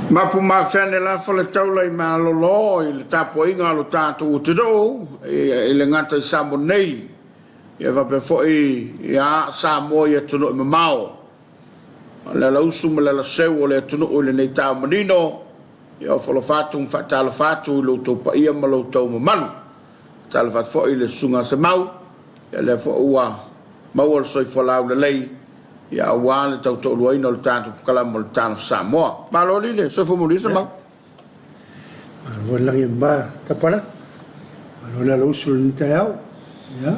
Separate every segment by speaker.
Speaker 1: Mapu mafeane la Faletaula i malolo i le tapuaiga a lo tatou atunuu i le gata i Samoa nei ia faapea foi ia Samoa i atunuu e mamao. O le alausu ma le alaseu o le atunuu i lenei taeao manino, ia ofo alofa atu ma faatalofa atu i lo outou paia ma lo outou mamalu. Faatalofa atu foi i le Susuga a Semau, ia lea foi ua maua le soifua laulelei ia aua le tautoaluaina o le tatou polokalame o le Talofa Samoa. Malo alii le soifua manuia Semau.
Speaker 2: Malo le lagi e mama Tapala, malo le alausu i lenei taeao. Ia,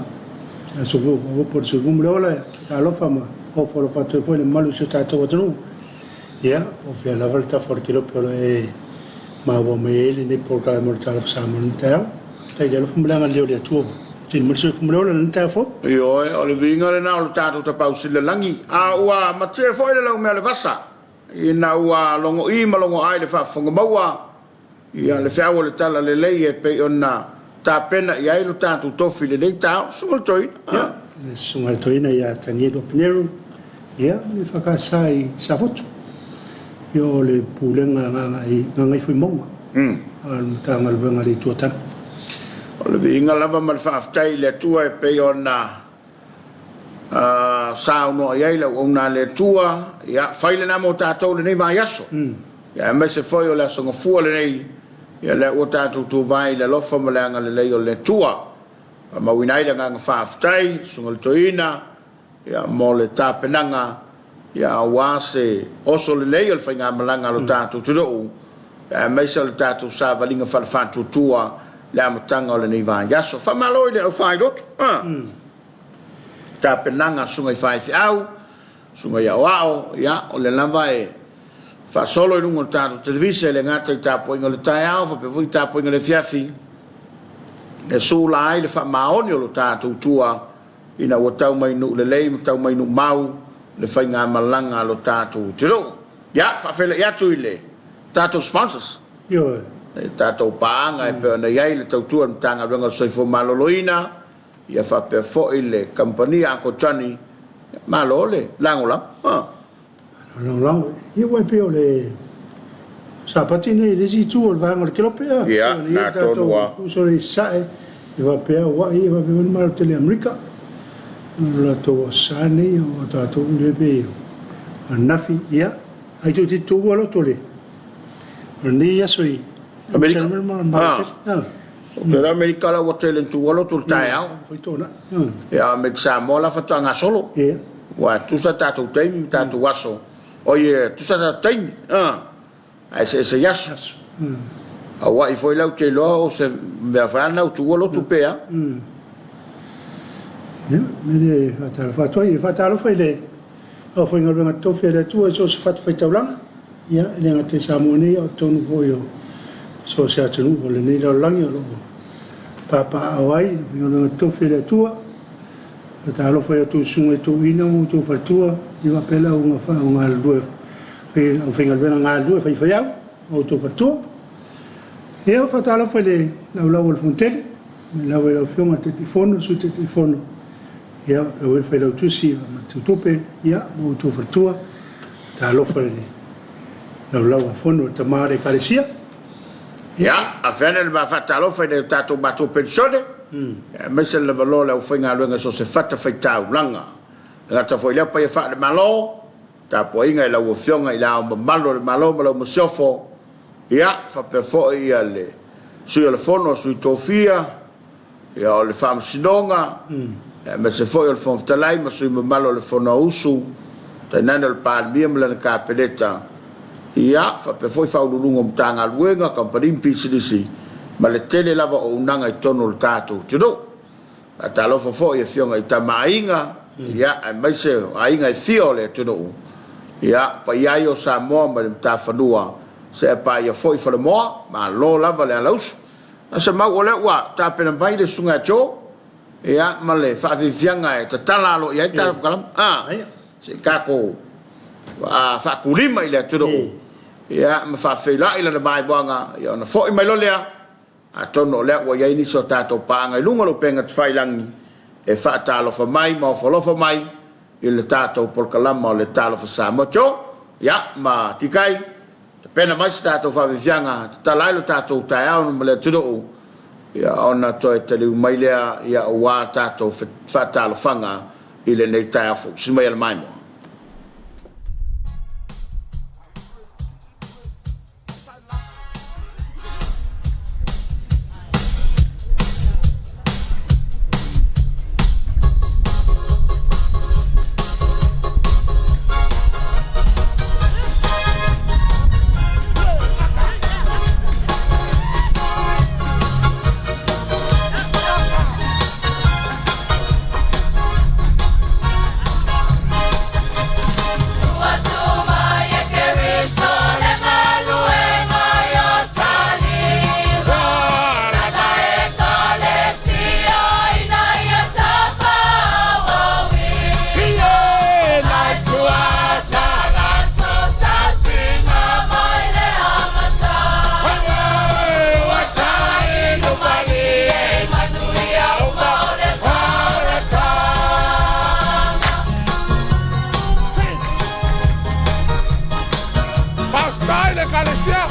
Speaker 2: se aso foi ua faaopoopo i le soifua ma le ola, talofa ma ofo alofa atu ai foi i le mamalu o si o tatou atunuu. Ia, o fea lava le tafa o le kelope o lo o e maua mai ai lenei polokalame o le Talofa Samoa i lenei taeao. Faafetai i le alofa ma le agalelei o le Atua ua tino mai le soifua ma le ola i lenei taeao fou.
Speaker 1: Ioe, o le viiga lena o le tatou Tapaau Sili i le Lagi, a ua matie foi le laumea o le vasa, ina ua logo'i ma logo'ai i le faafofoga maua, ia le feau o le Talalelei e pei ona tapena i ai lo tatou tofi i lenei taeao. Susuga i le Toeaina.
Speaker 2: Ia, le Susuga i le Toeaina ia Tanielu Apineru, ia, ma le EFKS i Safotu, ia o le Pulega Gagaifomauga a le Matagaluega a le Itu o Tane.
Speaker 1: O le viiga lava ma le faafetai i le Atua e pei ona saunoa i ai le auauna a le Atua, ia fai lena mo tatou i lenei vaiaso, ia aemaise foi o le Aso Gafua lenei, ia lea ua tatou tuvae i le alofa ma le agalelei o le Atua. Faamauina ai le agaga faafetai, Susuga i le Toeaina, ia, mo le tapenaga ia, aua se oso lelei o le faigamalaga a lo tatou atunuu, aemaise o le tatou savaliga fale-faatuatua i le amataga o lenei vaiaso. Faamalo i le aufailotu, tapenaga a Susuga i Faifeau, Susuga i Aoao, ia, o lea lava e faasolo i luga o le tatou televise, e le gata i tapuaiga o le taeao, faapea foi tapuaiga o le afiafi, e sula ai le faamaoni o lo tatou tua ina ua tau mai nuu lelei ma tau mai nuu mau le faigamalaga a lo tatou atunuu. Ia, faafeiloai atu i le tatou sponsors.
Speaker 2: Ioe.
Speaker 1: Le tatou paaga e pei ona i ai le tautua a le Matagaluega o le Soifua Maloloina, ia faapea foi le kamupani a Uncle Johnny. Malo le lagolago.
Speaker 2: Lagolago. Ia ua e pei o le Sapati nei i le isi itu o le vaega o le Kelope a.
Speaker 1: Ia, na atonu ua.
Speaker 2: Uso le Sae, e faapea Hawaii, e faapea foi le Malo tele Amerika. O latou aso nei, o tatou le pei ananafi, ia, ai toeitiiti tou loto le o lenei aso i
Speaker 1: Amerika. Ah. O le Amerika la ua tele tua loto le taeao. Ia, Amerika Samoa la faatoa gasolo. Ua tusa tatou taimi ma tatou aso. Oi, tusa tatou taimi. Ah. Ae eseese i aso. Hawaii foi la ou te iloa o se mea foi lana ua tuua lotu pe a.
Speaker 2: Ia, me le faatalofa atu ai. E faatalofa i le aufaigaluega totofi a le Atua i so o se fatafaitaulaga, ia, e le gata i Samoa nei, a o totonu foi o so o se atunuu o lenei lalolagi o lo o papaaao ai le aufaigaluega totofi a le Atua. Faatalofa i a outou susuga i toeaiina ma outou faletua, ia faapea le augalulue, aufaigaluega galulue faifeau ma outou faletua. Ia, faatalofa i le laulau a le Fonotele, mai lava i lau Afioga i le Taitaifono, le Sui Taitaifono, ia, faapea foi le Failautusi ma le Teutupe, ia, ma outou faletua. Talofa i le laulau a Fono a le Tama o le Ekalesia.
Speaker 1: Ia, afea ane le ma faatalofa i nai o tatou matua penisione, aemaise le lavaloa o le aufaigaluega i so o se fatafaitaulaga. E gata foi i lea paia faale-Malo, tapuaiga i lau Afioga i Le Ao Mamalu o le Malo ma lau Masiofo, ia, faapea foi le Sui o le Fono a Sui Tofia, Ia, o le Faamasinoga, aemaise foi o le Fofoga Fetalai ma sui mamalu o le Fonousu, tainane o le Palemia ma lana Kapeneta, ia, faapea foi Faauluuluga o Matagaluega, Kamupani ma Pisinisi, ma le tele lava o auaunaga i totonu o le tatou atunuu. Faatalofa foi i Afioga i Tama Aiga, ia, aemaise o aiga e fia o le atunuu, ia, paia ai o Samoa mai le matafanua seia paia foi Falemoa, malo lava le alausu. A se mau o lea ua tapena mai le Susuga ia Joe, ia, ma le faafiafiaga e tatala alo i ai le tatou kalama, a, se i tatou faakulima i le atunuu, ia, ma faafeiloai lana maimoaga, ia, ona foi mai loa lea, atonu o lea ua i ai nisi o tatou paaga i luga o le upega tafailagi e faatalofa mai ma ofoalofa mai i le tatou polokalama o le Talofa Samoa. Joe, ia, ma Tikai. Tapena mai se tatou faafiafiaga, tatala ai lo tatou taeao ma le atunuu, ia, ona toe taliu mai lea, ia, aua tatou faatalofaga i lenei taeao fou. Sili mai a le maimoa.
Speaker 3: Faafetai le Ekalesia.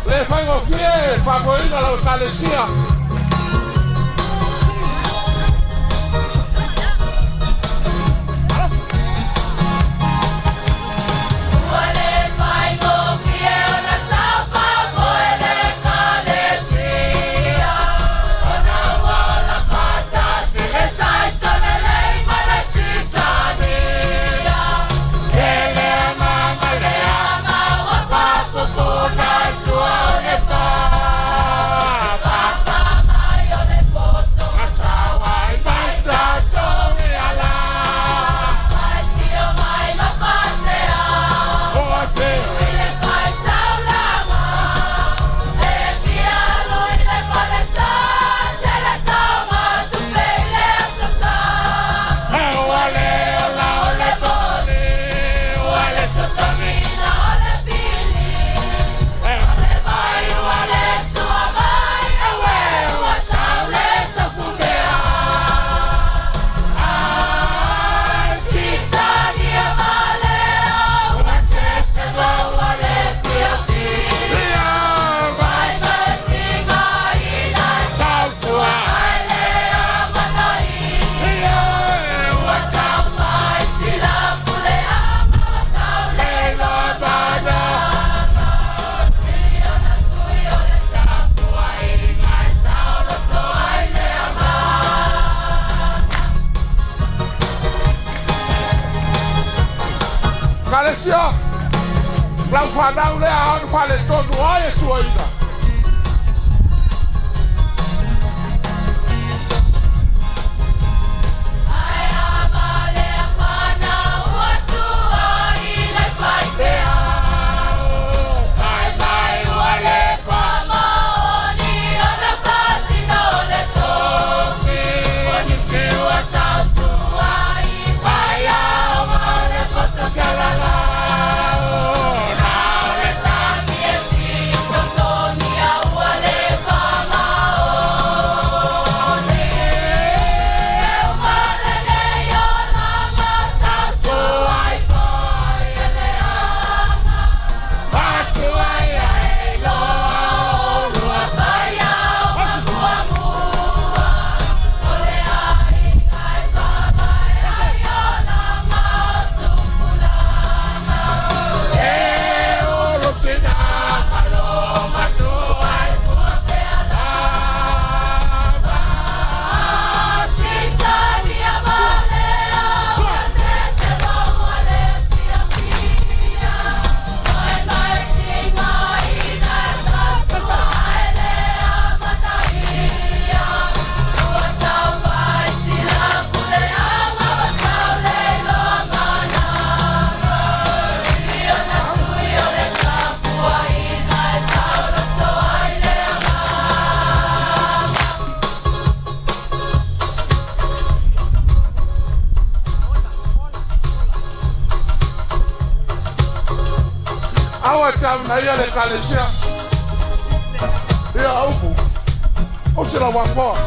Speaker 3: Le faigofie faafoeina lau Ekalesia. Lau fanau lea aonu faaletonu ai e tuaina. Aua e te amanaia le Ekalesia. Ia upu, o se lau apoa.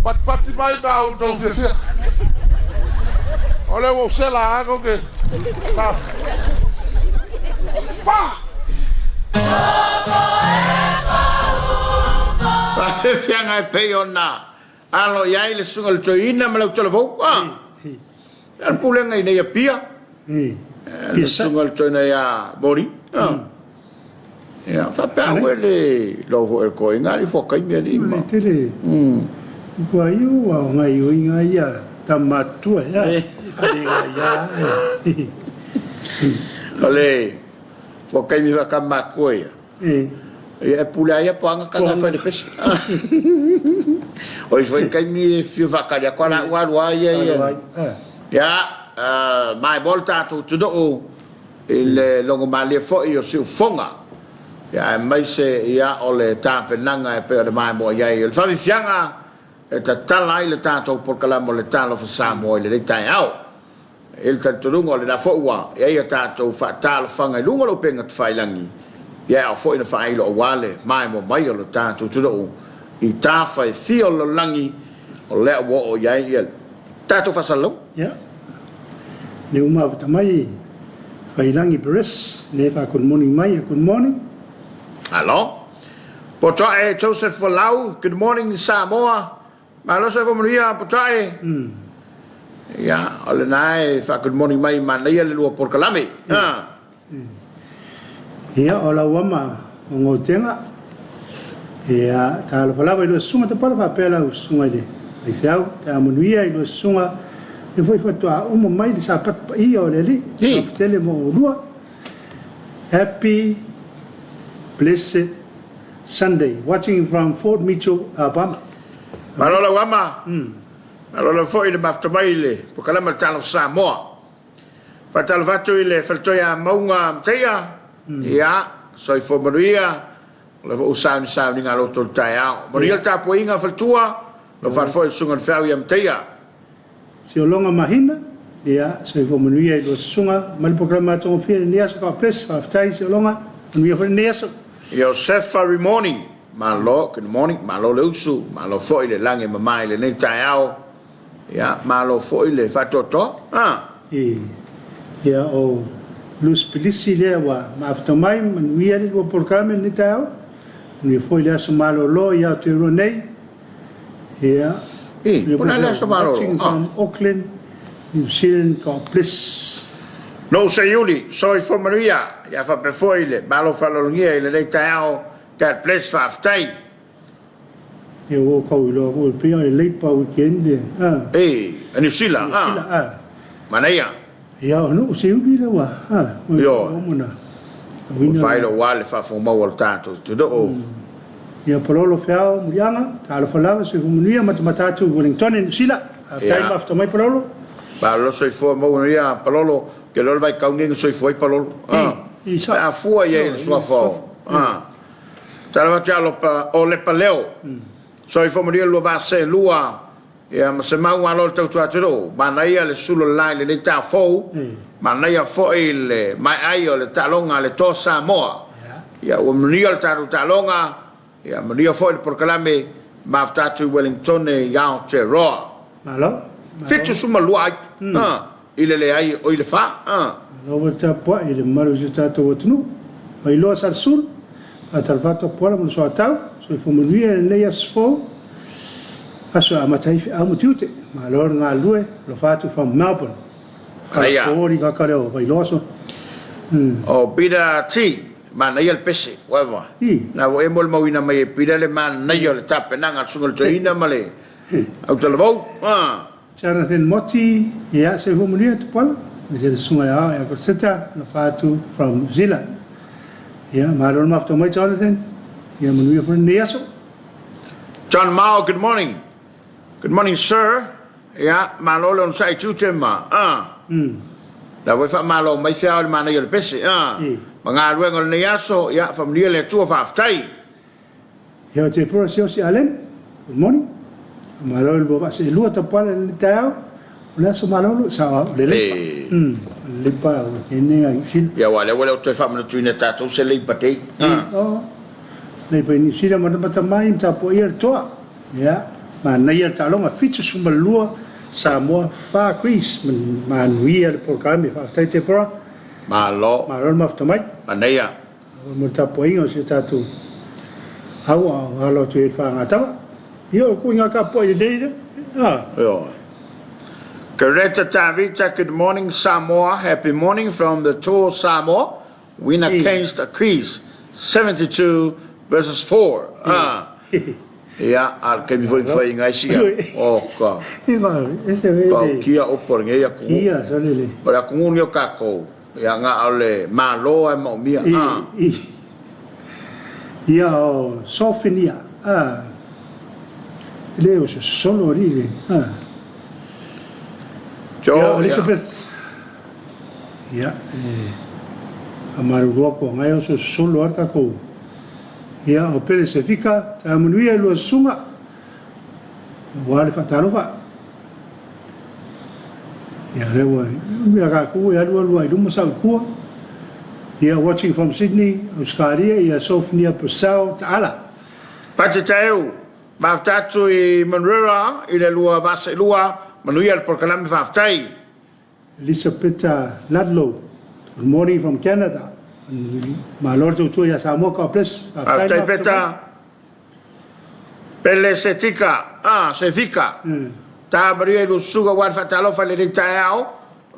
Speaker 3: Patipati mai ma au tau fiafia. O le ua sela ako ke. Fa!
Speaker 1: Faafefiaga e pei ona alo i ai le susuga i le toeaina ma lau talavou. Ah! Le pulega i nei Apia. Le susuga i le toeaina ia Mori. Ah. Ia, faapea au e le loa foi le koiga ali fo kaimi ali ma.
Speaker 2: Le tele. Ua iu ua o ngai oinga ia tamatua ia. Ale ia.
Speaker 1: O le fo kaimi fa kamatua ia. Ia e pule ai po anga kanga fai le pesa. O i foi kaimi e fia whakari a koa la ua rua ia ia. Ia, mai mo le tātou tunu'u i le logomalie foi o Siufoga, ia aemaise ia o le tapenaga e pei ona maimoa i ai o le faafiafiaga e tatala ai le tatou polokalame o le Talofa Samoa i lenei taeao. I le talitonuga o lena foi ua i ai a tatou faatalofaga i luga o le upega tafailagi, ia e ao foi ona faailo aua le maimoa mai o le tatou atunuu i tafa e fia o le lalolagi o lea ua oo i ai ia le tatou faasalalauga.
Speaker 2: Ia, le uma avata mai Failangi Beres, le fa good morning mai, good morning.
Speaker 1: Alo. Potoae Joseph Folau, good morning Samoa. Malo soifua manuia Potoae. Ia, o lena e fa good morning mai manaia le lua polokalame.
Speaker 2: Ia, o lau ama o Gautega. Ia, talofa lava i lua susuga Tapala faapea lau susuga i le faifeau, taeao manuia i lua susuga, lea foi faatoa uma mai le Sapatu paia o le Alii, alofa tele mo oulua. Happy blessed Sunday, watching from Fort Mitchell, Alabama.
Speaker 1: Malo lau ama, malo lava foi le mafuta mai i le polokalame a le Talofa Samoa. Faatalofa atu i le faletoi a Mauga Mataia, ia, soifua manuia, o lea foi ua sauni sauniga a lo outou taeao. Manuia le tapuaiga faletua, alofa atu foi i le susuga i le Feau ia Mataia.
Speaker 2: Siologa Mahina, Ia, soifua manuia i lua susuga ma le polokalame matagofie i lenei aso. God bless. Faafetai Siologa, manuia foi lenei aso.
Speaker 1: Iosefa Rimoni, Malo, good morning, malo le usu, malo foi le lagi e mama i lenei taeao, ia, malo foi le faatoatoa, ah.
Speaker 2: I, ia, o Lucy Pilisi lea ua mafuta mai, manuia le lua polokalame i lenei taeao, manuia foi le aso malolo i Aotearoa nei. Ia,
Speaker 1: I, po o le a le aso malolo?
Speaker 2: Watching from Auckland, New Zealand, God bless.
Speaker 1: Lou Seiuli, soifua manuia, ia faapea foi le Malo faaaloalogia i lenei taeao, God bless, faafetai.
Speaker 2: Ia ua ou tau iloa foi pei o le Labour weekend le a.
Speaker 1: I, a Niu Sila, a.
Speaker 2: Niu Sila, a.
Speaker 1: Manaia.
Speaker 2: Ia, o Nuu Seiuli lea ua, a.
Speaker 1: Ioe. Ua faailoa le faafomau a le tatou atunuu.
Speaker 2: Ia Palolo Feao Muliaga, talofa lava, soifua manuia, matamata atu i Wellingtone, Niu Sila. Faafetai mafuta mai Palolo.
Speaker 1: Malo soifua maua ia Palolo, ke loa le vaitau nei na soifua ai Palolo. Pe a fua i ai i le suafa o. Talofa atu ia o Lepaleo. Soifua manuia le 202. Ia, ma se mau malo le tautua atunuu. Manaia le sulu o le la i lenei tao fou. Manaia foi le maeai o le taaloga a le Toa Samoa. Ia, ua manuia le tatou taaloga, ia manuia foi le polokalame mafuta atu i Wellingtone i Aotearoa.
Speaker 2: Malo.
Speaker 1: 72 ai, i le leai o i le fa.
Speaker 2: Malo foi le tapuai i le mamalu o si o tatou atunuu. Mailoa Salesulu, faatalofa atu Apuala ma le Soatau, soifua manuia i lenei aso fou. Aso e amata ai feau ma tiute. Malo le galulue, alofa atu from Melbourne.
Speaker 1: Manaia.
Speaker 2: Kala kaka lea o Vailoa so.
Speaker 1: O Peter T, manaia le pese, whatever. Na ua e molimauina mai e Peter le manaia o le tapenaga a le Susuga i le Toeaina ma le Autalavou.
Speaker 2: Jonathan Moti, Ia, soifua manuia Tupuola, aemaise le Susuga ia Ao ia Gorseta, alofa atu from New Zealand. Ia, malo le mafuta mai Jonathan, ia manuia foi lenei aso.
Speaker 1: John Mao, good morning. Good morning sir. Ia, malo le onosai tiute ma, ah. La foi faamalo mai feao i le manaia o le pese, ah. Ma galuega o lenei aso, ia, faamanuia le Atua, faafetai.
Speaker 2: Ia o Deborah Siaosi Allen, good morning. Faamalo i le lua vaa seelua tapuala i lenei taeao. O le aso malolo, sao o le Leipa. O le Leipa o lenei a Niu Sila.
Speaker 1: Ia aua o lea ua le o toe faamanatuina e tatou se Leipa Day.
Speaker 2: O, Leipa i Niu Sila matamata mai ma tapuaia le toa. Ia, manaia le taaloga, 72 Samoa, 4 Greece. Manuia le polokalame. Faafetai Deborah.
Speaker 1: Malo.
Speaker 2: Malo le mafuta mai.
Speaker 1: Manaia.
Speaker 2: Mo le tapuaiga o si o tatou au a o alo atu i ai le fagatama. Ia o kuiga kapuai lelei lea. Ah.
Speaker 1: Ioe. Greta Tavita, good morning Samoa, happy morning from the Tour Samoa, win against Greece, 72 versus 4. Ah. Ia, a le taimi foi fai ngai sia. Oh ka. Tau kia opo le ngei aku.
Speaker 2: Kia, so lele.
Speaker 1: O le aku ngu o kakou. Ia nga o le Malo ae maomia a.
Speaker 2: I, ia o Sofinia a. E le o se sosolo alii le a.
Speaker 1: Jo,
Speaker 2: Ia Elizabeth. Ia e faamalulu atu a ngai o se sosolo a le tatou. Ia o Pele Sefika, taeao manuia i lua susuga. Aua le faatalofa. Ia lea ua ia tatou e alu alu lava i luma sau i tua. Ia watching from Sydney, Ausetalia, ia Sophia Purcell Taala.
Speaker 1: Pati Taeu, Mafuta atu i Manurewa i le 2002, manuia le polokalame faafetai.
Speaker 2: Elisapeta Ludlow, Good morning from Canada. Malo le tautua ia Samoa, God bless.
Speaker 1: Faafetai
Speaker 2: Faafetai
Speaker 1: Peta. Pele Setika, ah, Sefika. Ta maria i lo susuga ua le faatalofa i lenei taeao.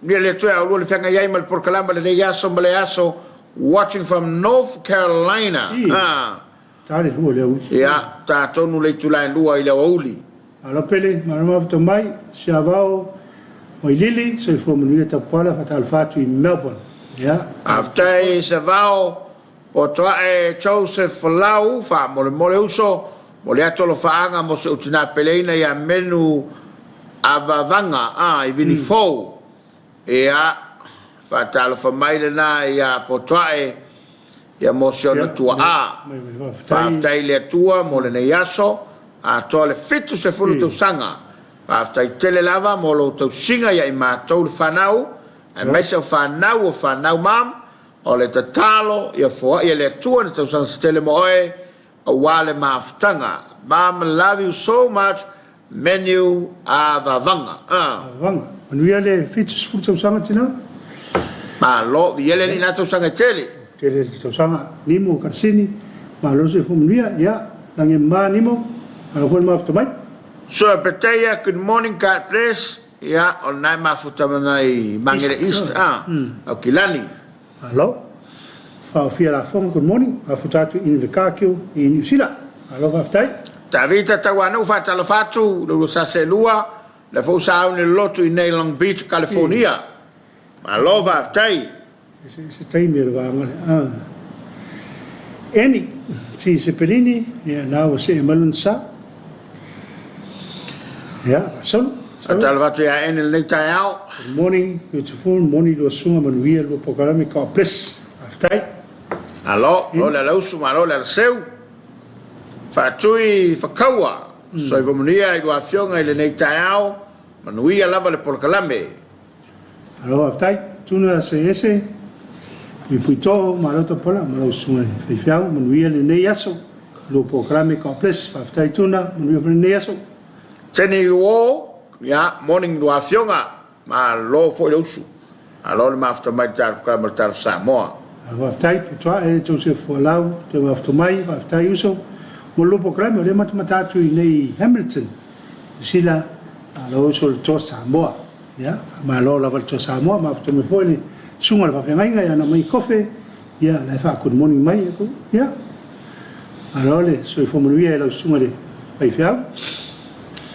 Speaker 1: Manuia le Atua e aulua le feagai ai ma le polokalame o lenei aso ma le aso. Watching from North Carolina. Ah.
Speaker 2: Ta le 2 i le aoauli.
Speaker 1: Ia, ta tonu le itula e 2 i le aoauli.
Speaker 2: Malo Pele, malo mafuta mai, Siavao, Wailili, soifua manuia Tapuala, faatalofa atu i Melbourne. Ia.
Speaker 1: Faafetai Savao, Potoae Joseph Folau, faamolemole uso, momoli atu alofaaga mo si ou tina peleina ia Menu Avavaga a i Vinifou. Ia, faatalofa mai lena ia Potoae ia mo si ona tuaa. Faafetai i le Atua mo lenei aso, atoa le 70 tausaga. Faafetai tele lava mo lou tausiga ia i matou le fanau, aemaise o fanau o fanau mam, o le tatalo ia foai e le Atua ni tausaga se tele mo oe, aua le mafutaga. Mam love you so much Menu a vavaga a.
Speaker 2: Vavaga. Manuia le 70 tausaga tina.
Speaker 1: Malo, viia le Alii na tausaga e tele.
Speaker 2: Tele le tausaga Nimo Kalasini, malo le soifua manuia, ia lagi e mama Nimo, malo foi le mafuta mai.
Speaker 1: Sir Peteia, good morning, God bless, ia o lena e mafuta mai Magere East a, Aukilani.
Speaker 2: Malo. Faaofia lafoga, good morning, mafuta atu i Invercargill i Niu Sila. Malo faafetai.
Speaker 1: Tavita Tauanuu faatalofa atu, le uluasase e lua, lea foi ua sauni le lotu i nei Long Beach, California. Malo faafetai.
Speaker 2: Se taimi o le vaega lea. Ah. Eni, T. Sepelini, ia na ua see mai lona sa. Ia, faasolo.
Speaker 1: Faatalofa atu ia Eni lenei taeao.
Speaker 2: Good morning, beautiful morning lua susuga manuia lua polokalame God bless. Faafetai.
Speaker 1: Malo, malo le alausu, malo le alaseu. Faatui fakaua, soifua manuia i lua afioga i lenei taeao, manuia lava le polokalame.
Speaker 2: Malo faafetai. Tuna se ese, puipui too, malo tapola ma lau susuga i faifeau, manuia lenei aso, lua polokalame God bless. Faafetai Tuna, manuia foi lenei aso.
Speaker 1: Teni uo, ia, morning lua afioga, malo foi le usu, malo le mafuta mai le talu ma le talu Samoa.
Speaker 2: Faafetai Putuae Joseph Fualau te mafuta mai, faafetai uso mo le lua polokalame o lea matamata atu i nei Hamilton, Niu Sila, malo uso le Toa Samoa. Ia, faamalo lava le Toa Samoa, mafuta mai foi le susuga i le faafeagaiga ia Anamai Kofe, ia la e faa good morning mai, ia, malo le soifua manuia i lau susuga i le faifeau.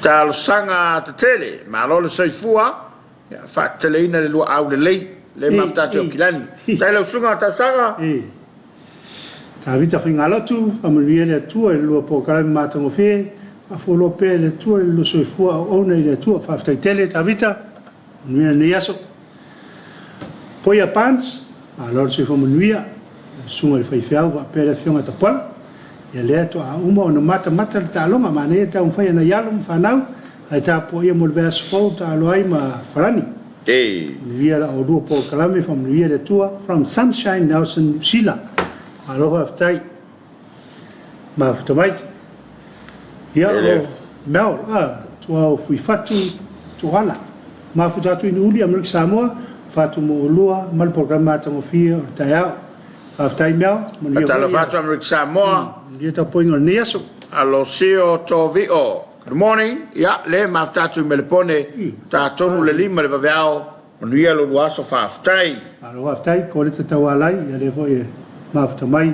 Speaker 1: Talosaga tetele, malo le soifua, ia faateteleina le luaau lelei, le mafuta atu i Aukilani. Faafetai lau susuga Talosaga.
Speaker 2: Tavita Faigalotu, faamanuia le Atua i le lua polokalame matagofie, faafualoa pea e le Atua i le lua soifua auauna i le Atua. Faafetai tele Tavita, manuia lenei aso. Poia Barnes, malo le soifua manuia, le susuga i le faifeau faapea le afioga Tapuala. Ia lea toa uma ona matamata le taaloga, manaia le taumafai a nai alo ma fanau, ae tapuaia mo le vaiaso fou taalo ai ma Farani. Manuia la oulua polokalame, faamanuia le Atua, from Sunshine Nelson Niu Sila. Malo faafetai. Mafuta mai. Ia o Mel, a, tua o Fuifatu, Tuala. Mafuta atu i Nuuli, Amerika Samoa, fatu mo oulua ma le polokalame matagofie o le taeao. Faafetai Mel, manuia foi.
Speaker 1: Faatalofa atu Amerika Samoa.
Speaker 2: Manuia tapuaiga o lenei aso.
Speaker 1: Alosio Tovio. Good morning, ia le mafuta atu i Melepone, ta tonu le 5 le vaveao, manuia lo lua aso faafetai.
Speaker 2: Malo faafetai, Koleta Taualai, ia lea foi e mafuta mai,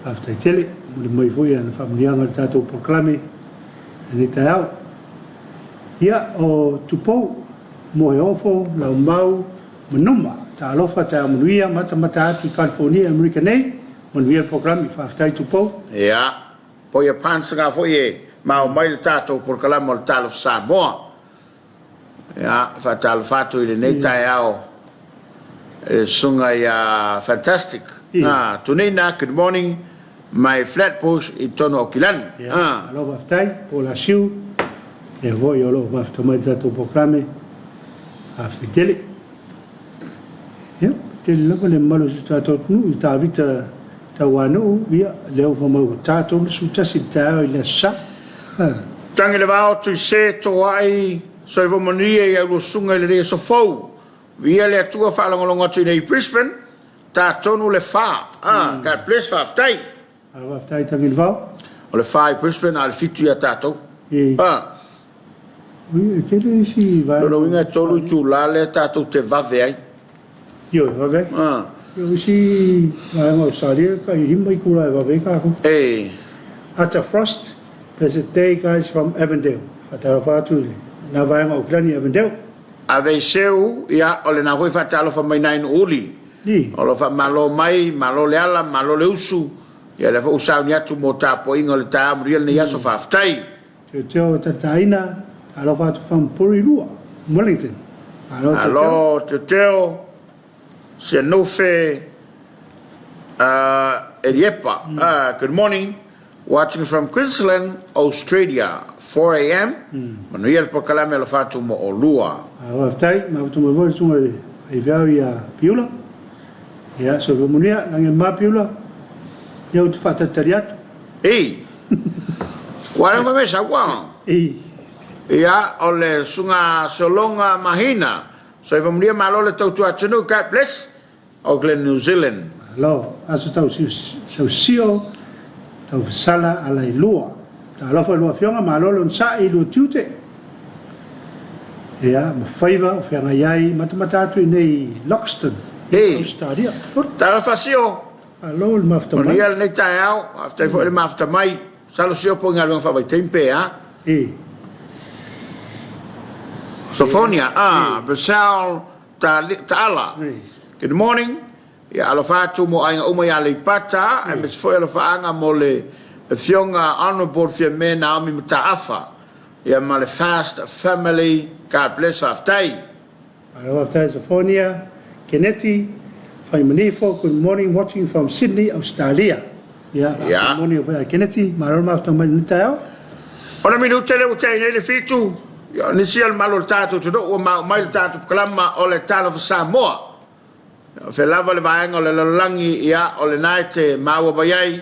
Speaker 2: faafetai tele, momoli mai foi ana faamanuiaga i le tatou polokalame i lenei taeao. Ia, o Tupou, Moeofo, Laumau, Manuma, talofa, taeao manuia, matamata atu i California i Amerika nei, manuia le polokalame, faafetai Tupou.
Speaker 1: Ia, Poia Pansaga foi e mao mai le tatou polokalame o le Talofa Samoa. Ia, faatalofa atu i lenei taeao i le susuga ia Fantastic. Ah, Tunina, good morning, my Flatbush i totonu o Aukilani.
Speaker 2: Ia, malo faafetai, Paul Asiu, lea foi o lo o mafuta mai le tatou polokalame. Faafetai tele. Ia, tele lava le mamalu o si o tatou atunuu i Tavita Tauanuu, ia, lea ua fai mai ua ta 31 i le taeao i le Aso Sa. Ha.
Speaker 1: Tangi le vao Tuise Toai Soifua manuia i au susuga i lenei aso fou. Viia le Atua faalogologo atu i nei i Brisbane, ta tonu le fa. Ah, God bless, faafetai.
Speaker 2: Faafetai Tangi le vao.
Speaker 1: O le fa i Brisbane a o le fitu ia tatou. Ah.
Speaker 2: Ui, e tele isi vaega.
Speaker 1: Lona uiga e 3 itula lea tatou te vave ai.
Speaker 2: Ioe, vave ai.
Speaker 1: Ah.
Speaker 2: O isi vaega o Australia tai 5 itula e vave ai tatou.
Speaker 1: E.
Speaker 2: Ata Frost, Blessed day guys from Avondale. Faatalofa atu i lena vaega o Aukilani i Avondale.
Speaker 1: Aveiseu, ia, o lena foi faatalofa mai nai Nuuuli.
Speaker 2: I.
Speaker 1: O lo faamalo mai, malo le ala, malo le usu, ia lea foi ua sauni atu mo tapuaiga o le taeao manuia lenei aso, faafetai.
Speaker 2: Teoteo Talitaina, talofa atu from Porirua, Wellington. Malo Teoteo.
Speaker 1: Malo Teoteo, Sianufe, Eliepa, good morning, watching from Queensland, Australia, 4am, manuia le polokalame alofa atu mo olua.
Speaker 2: Faafetai, mafuta mai foi le susuga i le faifeau ia Piula. Ia, soifua manuia, lagi e mama Piula, ia ou te faatalitali atu.
Speaker 1: Ei! Ua leva mea sau a?
Speaker 2: Ei!
Speaker 1: Ia, o le susuga Sologa Mahina, soifua manuia malo le tautua atunuu, God bless. Auckland, New Zealand.
Speaker 2: Malo, aso tau sausio, tau fasala ala i lua. Talofa i lua afioga, malo le onosai i lua tiute. Ia, ma faiva o feagai ai, matamata atu i nei Loxton, i Australia.
Speaker 1: Talofa Sio.
Speaker 2: Malo le mafuta mai.
Speaker 1: Manuia lenei taeao, faafetai foi le mafuta mai. Masalo Sio po o galuega faavaitaimi pe a.
Speaker 2: E.
Speaker 1: Sofonia, ah, Brazil, Taala, Good morning, ia alofa atu mo aiga uma i Aleipata, aemaise foi alofaaga mo le Afioga Honourable Fiame Naomi Mataafa, ia ma le Fast Family, God bless, faafetai.
Speaker 2: Malo faafetai Sofonia, Keneti, Faimanifo, good morning watching from Sydney, Australia. Ia, good morning foi ia Keneti, malo le mafuta mai i lenei taeao.
Speaker 1: Ona minute lea ua tea ai nei le 7, ia o nisi ia o le malu o le tatou atunuu ua maua mai le tatou pakalama o le Talofa Samoa. Ia, o fea lava le vaega o le lalolagi, ia o lena e te maua mai ai,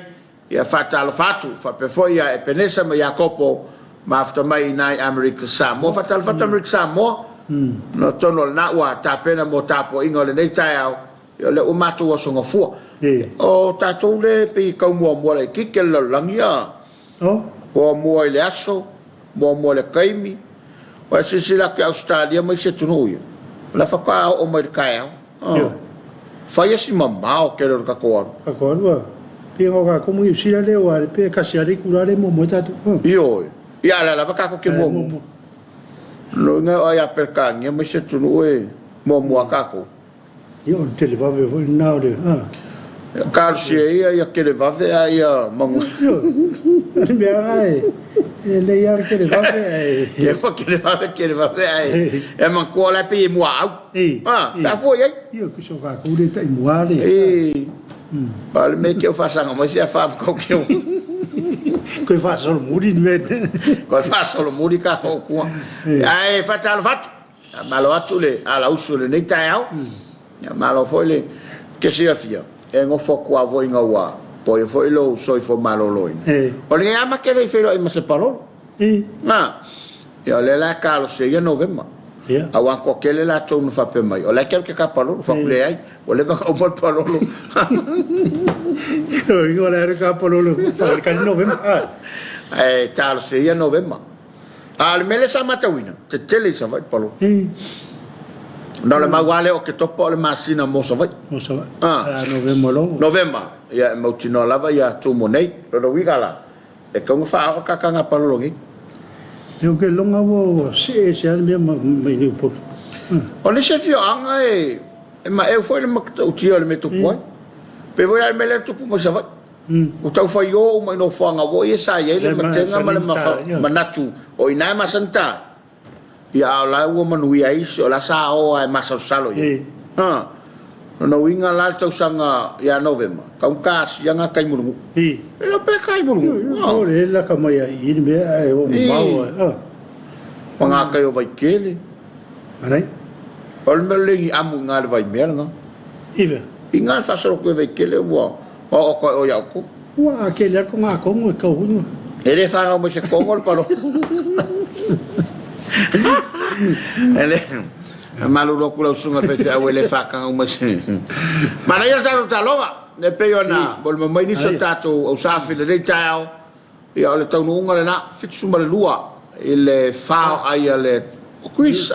Speaker 1: ia faatalofa atu. Faapea foi ia Epenesa ma Iakopo, mafuta mai i ina i Amerika Samoa. Faatalofa atu Amerika Samoa, ona atonu o lena ua tapena mo tapuaiga o lenei taeao, Ia o lea ua matou aso gafua. O tatou lea e pei e tau muamua laitiiti le lalolagi a. Muamua i le aso, muamua i le taimi. Ua e silasila atu i Ausetalia ma isi atunuu ia, o la e faatoa oo mai i le taeao. Fai si mamao tele o le tatou alu.
Speaker 2: Tatou alu a. Pei o tatou ma Niu Sila lea ua pe tasi lava le itula lea e muamua ai tatou.
Speaker 1: Ioe. Ia a o lea lava tatou te muamua. Lona uiga e oo lava ia Peretania ma isi atunuu e muamua lava tatou.
Speaker 2: Ia o le televave foi lena o le a.
Speaker 1: Talosia ia ia televave a ia manuia.
Speaker 2: Ioe, o le mea lava e lelei lava le televave ae.
Speaker 1: Ua televave televave ae e manatua la e pei e muaau. A, pe a fua i ai.
Speaker 2: Ia, tusa o tatou le tai mua le.
Speaker 1: A o le mea e te faasaga mai se afa ma kau keu.
Speaker 2: Koe faasolomuli le mea.
Speaker 1: Koe faasolomuli ka hoʻokua. Ae faatalofa atu. Malo atu le alausu i lenei taeao. Malo foi le ke silafia e nofo atu lava foi ina ua poia foi lou soifua maloloina. O lenei lava ma te le i feiloai ma se palolo. Na, ia o lea la e talosia ia Novema. Aua na toatele latou na faapea mai, o la e te alu i te palolo. Fai atu leai, ua leva ona uma le palolo.
Speaker 2: O la e alu i te palolo faakalikali Novema.
Speaker 1: Ae talosia ia Novema. A o le mea lea sa matauina, tetele i Savaii palolo. Ona o le mau lava lea o Oketopa o le masina mo Savaii.
Speaker 2: Mo Savaii. Ah. Novema loa.
Speaker 1: Novema, ia e mautinoa lava ia Tumua nei. Lona uiga la, e tatau ona faaoo le kakana palolo nei.
Speaker 2: Ia ou te iloga ua see ese lava le mea mai nei Upolu.
Speaker 1: O nisi afioaga e maeu foi le matautia o le mea e tupu ai. Pei foi la le mea lea e tupu mai Savaii. Ua tau faio uma i nofoaga foi ia sa i ai le matega ma le manatu o i ina e masani ta. Ia a o la ua manuia ai isi, o la sa o lava e masalosalo i ai. Ha. Lona uiga la le tausaga ia Novema, tau ta asia nga tai Mulinuu. E le o pe tai Mulinuu.
Speaker 2: O le laka mai ai i le mea ae ua mamao ai.
Speaker 1: Ma nga tai o Vaitele.
Speaker 2: Manai.
Speaker 1: O le mea o le ni amu i nga le Vaimea lena.
Speaker 2: I fea?
Speaker 1: I nga le faasolo atu e Vaitele ua oo atu ai o ia outou.
Speaker 2: Ua tele atu nga kongo e kau hunua.
Speaker 1: E le fanau mai se kongo le palo. E le malulu atu lau susuga faifeau e le fakagau mai se. Manaia le tatou taloga e pei ona molimau mai nisi o tatou ausaafi i lenei taeao. Ia o le taunuuga lena, 72 i le 4 o ai a le o Greece.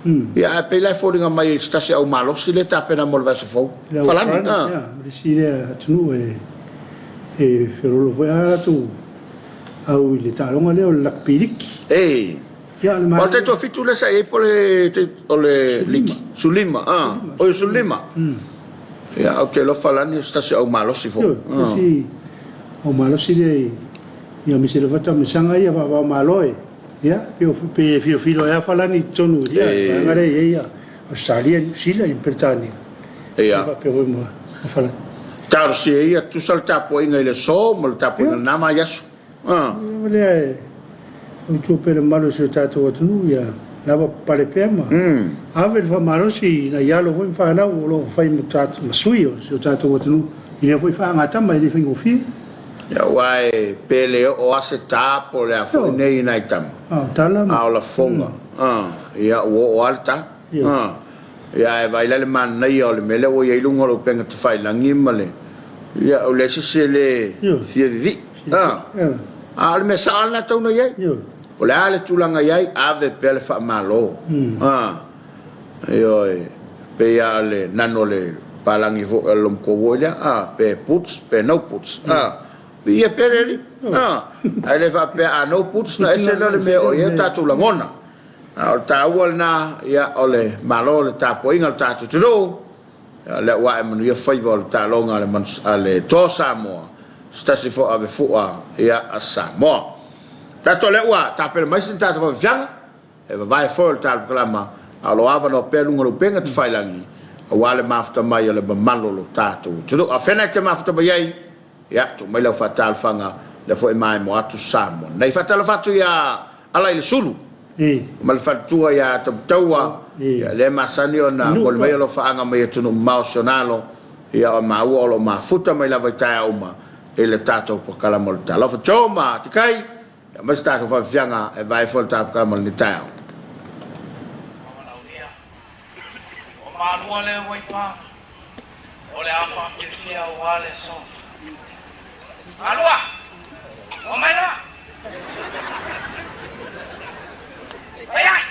Speaker 1: Ia, ae pei la e foliga mai se tasi au malosi lea e tapena mo le vaiaso fou.
Speaker 2: Le au
Speaker 1: Falani,
Speaker 2: Falani,
Speaker 1: a.
Speaker 2: ia, ma le isi lea atunuu e e feoloolo foi lava latou au i le taaloga lea o le lakapi liki.
Speaker 1: Ee.
Speaker 2: Ia, o le
Speaker 1: O le
Speaker 2: manaia.
Speaker 1: taitoafitu lea sa i ai po o le o le liki? Sulima, a. Oi, o Sulima. Ia, ou te iloa Falani o se tasi au malosi foi.
Speaker 2: Ioe, tasi au malosi lea i ia aemaise lava taamilosaga ia faava-o-Malo e Ia, pei e filofilo ai lava Falani i totonu i le vaega lea e i ai Ausetalia, Niu Sila, ia ma Peretania. Ia faapea foi ma Falani.
Speaker 1: Talosia ia, tusa le tapuaiga i le aso ma le tapuaiga i lena vaiaso.
Speaker 2: Ia lava lea e fautua pea i le mamalu o si o tatou atunuu ia lava papale pea ma ave le faamalosi i nai alo foi ma fanau o lo o fai ma sui o si o tatou atunuu i lea foi faagatama e le faigofie.
Speaker 1: Aua e pe le oo a se ta po o le a foi nei i nai tama, a o lafoga, ia ua oo a le ta. Ia ae vaai la i le manaia o le mea lea ua i ai i luga o le upega tafailagi ma le, ia o leai se isi e le fia vivii. A o le mea sao lava lena e tatau ona i ai. O le a le tulaga i ai, ave pea le faamalo. Ioe, pei lava o le nano o le palagi foi a le lomukou foi lea, a, pe puts pe no puts, a, viia pea le Alii, a, ae le faapea a no puts ona ese lea o le mea o i ai o tatou lagona. A o le taua lena, ia, o le Malo o le tapuaiga a le tatou atunuu, ia, o lea ua ae manuia faiva o le taaloga a le, a le Toa o Samoa, se tasi foi o avefua, ia, a Samoa. Tatou lea ua tapena mai sina tatou faamafiaga. E vavae foi o le talokalama, a o lo o avanoa pea luga o le upega tafailagi aua le mafuta mai o le mamalu o lo tatou atunuu. A o fea e te mafuta mai ai? Ia, tuu mai lau faatalofaga, lea foi e maimoa atu Samoa nei. Faatalofa atu ia Alailesulu ma le faletua ia Tautaua, ia, lea e masani ona momoli mai alofaaga mai atunuu mamao o si ona alo, ia, o maua o lo o mafuta mai lava i taeao uma i le tatou polokalama o le Talofa. Joe ma Tikai, Ia aumai se tatou faafiafiaga e vae foi le tapukalama o lenei taeao.
Speaker 4: Valaaulia. O Malua lea ua i paga, o le a faafiafia aua le aso. Malua! Omai loa! Fai ai!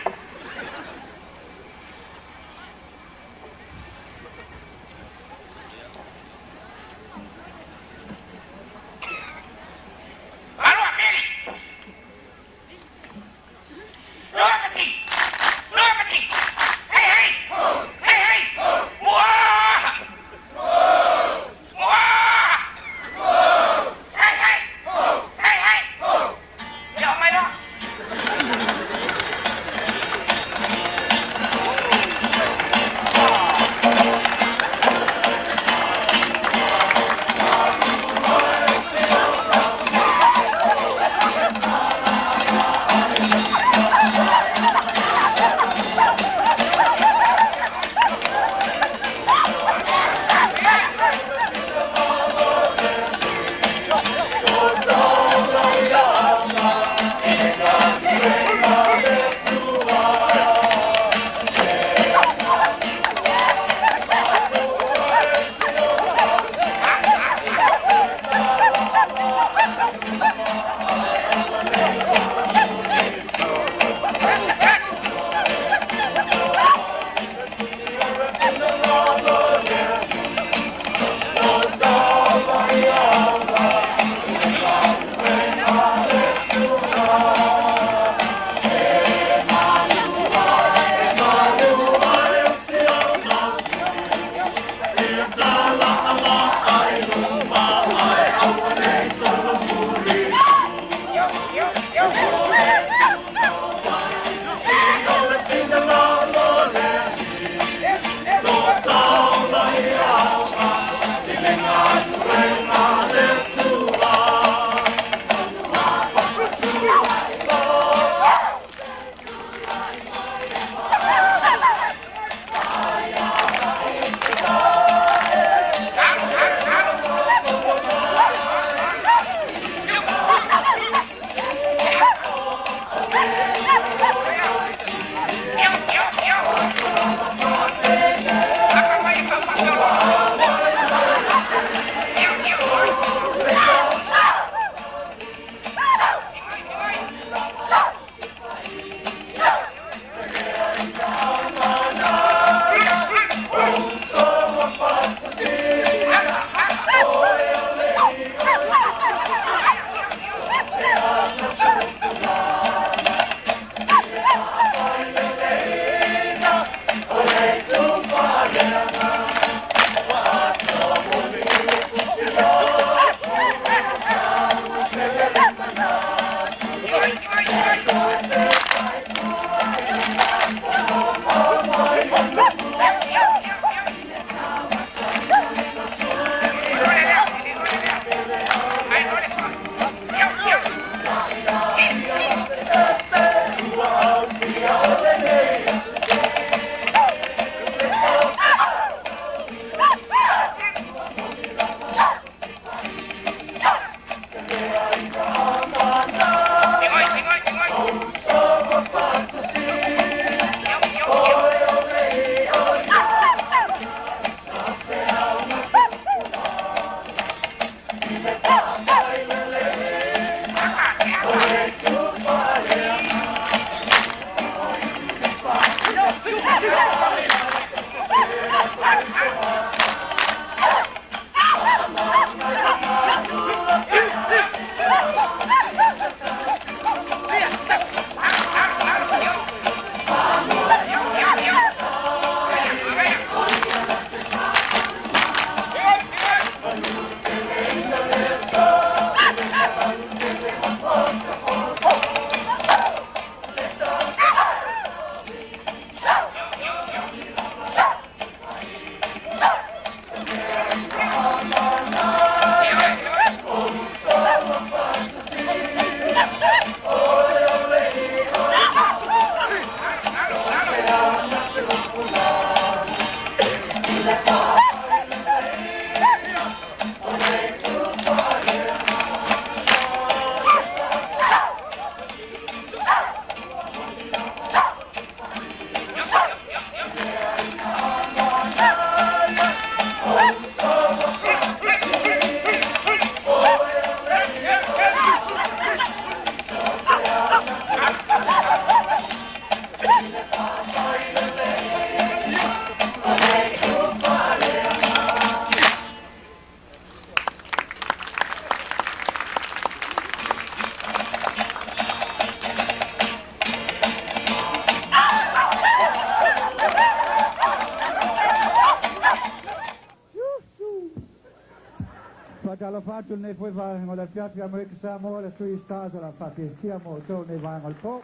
Speaker 5: Faatalofa atu i lenei foi vaega o le afiafi Amerika Samoa, le Three Stars o le a faafiafia mo outou i lenei vaega o le po.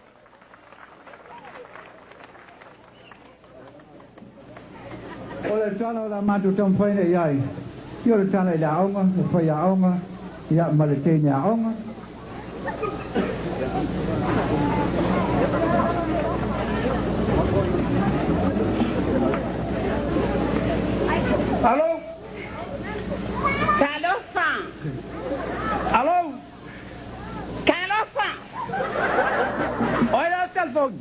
Speaker 5: O le tala o le a matou taumafai nei i ai, ia o le tala i le aoga, le faiaoga, ia ma le teine aoga.
Speaker 6: Alo!
Speaker 7: Talofa!
Speaker 6: Alo!
Speaker 7: Talofa!
Speaker 6: O ai lea o le telefoni?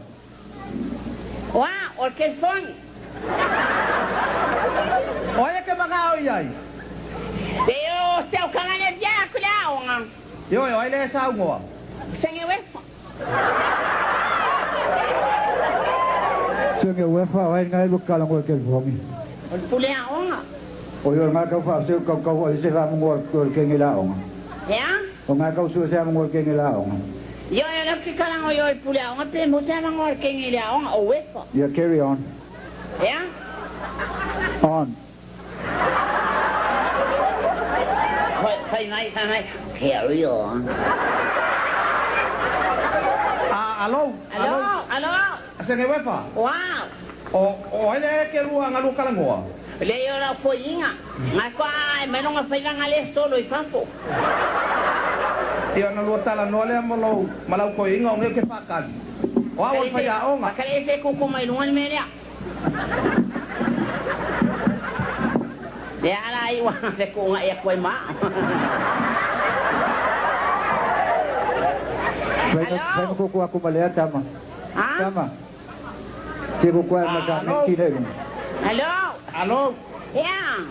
Speaker 7: Oa, o le telefoni.
Speaker 6: O ai e ke magao i ai?
Speaker 7: E o se au kangane via aku le aoga.
Speaker 6: Ioe, o ai lea e saunoa?
Speaker 7: Senge uefa.
Speaker 5: Senge uefa, o ai ngai lu kala ngoi telefoni?
Speaker 7: O le pule aoga.
Speaker 5: O yo ngai kau fa se kau kau o se fa mo ngoi ke ngi la aoga.
Speaker 7: Ea?
Speaker 5: O ngai kau su se mo ngoi ke ngi la aoga.
Speaker 7: Ioe, o le ke kala ngoi o pule aoga pe mo se ngoi ke ngi le aoga o uefa.
Speaker 5: Yeah, carry on.
Speaker 7: Ea?
Speaker 5: On.
Speaker 7: Fai mai, fai mai. Carry on.
Speaker 6: Ah, alo?
Speaker 7: Alo, alo.
Speaker 6: Senge uefa?
Speaker 7: Wow.
Speaker 6: O ai lea ke lua ngalu kalangoa?
Speaker 7: Le yo la foinga. Ngai kwa ai mai longa fai nga le solo i fafo.
Speaker 6: Ia na lua tala noa lea mo lou malau koiinga o ngeu ke whakali. O au o le faiaoga.
Speaker 7: Pakale se kuku mai lunga ni mea. Le ala i wa le kuunga ia koe ma.
Speaker 5: Fai
Speaker 7: Alo?
Speaker 5: kuku aku malea tama.
Speaker 7: Ha?
Speaker 5: Tama. Te kuku ai maka
Speaker 6: Alo?
Speaker 5: ki le lunga.
Speaker 7: Alo?
Speaker 6: Alo?
Speaker 7: Ea?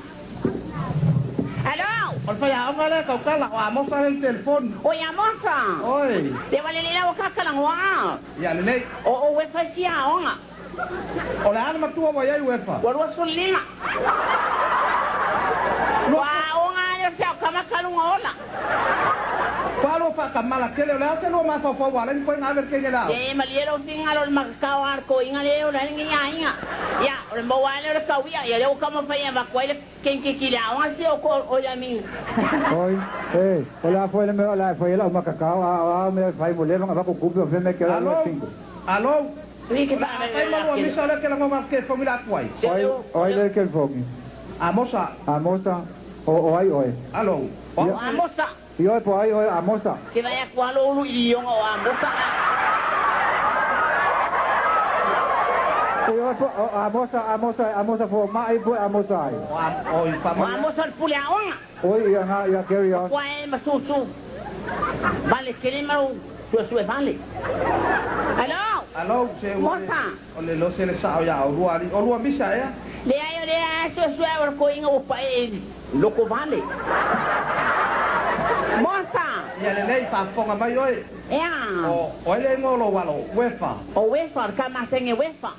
Speaker 7: Alo?
Speaker 6: O le faiaoga lea kaukala o Amosa le telefoni.
Speaker 7: O ia mosa.
Speaker 6: Oi.
Speaker 7: Le wale le lau kakalangoa.
Speaker 6: Ia lelei.
Speaker 7: O o wefa si aoga.
Speaker 6: O le ana matua wa iai uefa.
Speaker 7: Ua 25. Ua aoga le se au kama kalunga ola.
Speaker 6: Palo whakamala kele o le au se lua mafaufau wa leni koe ngā vere kenge lau.
Speaker 7: E malie lau fingalo le makakao a le koiga le o le ngi aiga. Ia, o le maua le o le kauia, ia le o kama fai avaku ai le kenkeki le aoga se o ko o ia mi.
Speaker 5: Oi, eh, o la foi le me o la foi la makakao a a me fai mo le nga ba kuku o fe me ke la
Speaker 6: Alo?
Speaker 5: cinco.
Speaker 6: Alo?
Speaker 7: Ui ke pa
Speaker 6: Fai malua misa o le ke lango ngā ke fongi la kuai.
Speaker 5: Oi, oi le ke fongi.
Speaker 6: Amosa.
Speaker 5: Amosa, o o ai oi.
Speaker 6: Alo?
Speaker 7: O Amosa.
Speaker 5: Io po ai oi Amosa.
Speaker 7: Ke vai a kualo ulu i ionga o Amosa.
Speaker 5: Io po Amosa Amosa Amosa fo mai po Amosa ai.
Speaker 6: Oi
Speaker 7: O
Speaker 6: whamana.
Speaker 7: Amosa le pule aoga.
Speaker 5: Oi ia nga ia carry on.
Speaker 7: Kua e masusu. Vale kele mau sue sue vale. Alo?
Speaker 6: Alo? Se
Speaker 7: Mosa.
Speaker 6: O le lo se le sao ia o lua ali. O lua misa ea?
Speaker 7: Le ai o le ai sue sue o le koiga o pa e loko vale. Mosa.
Speaker 6: Ia lelei whaafonga mai oi.
Speaker 7: Ea.
Speaker 6: O o ele ngolo walo uefa.
Speaker 7: O wefa, o ka masenge wefa.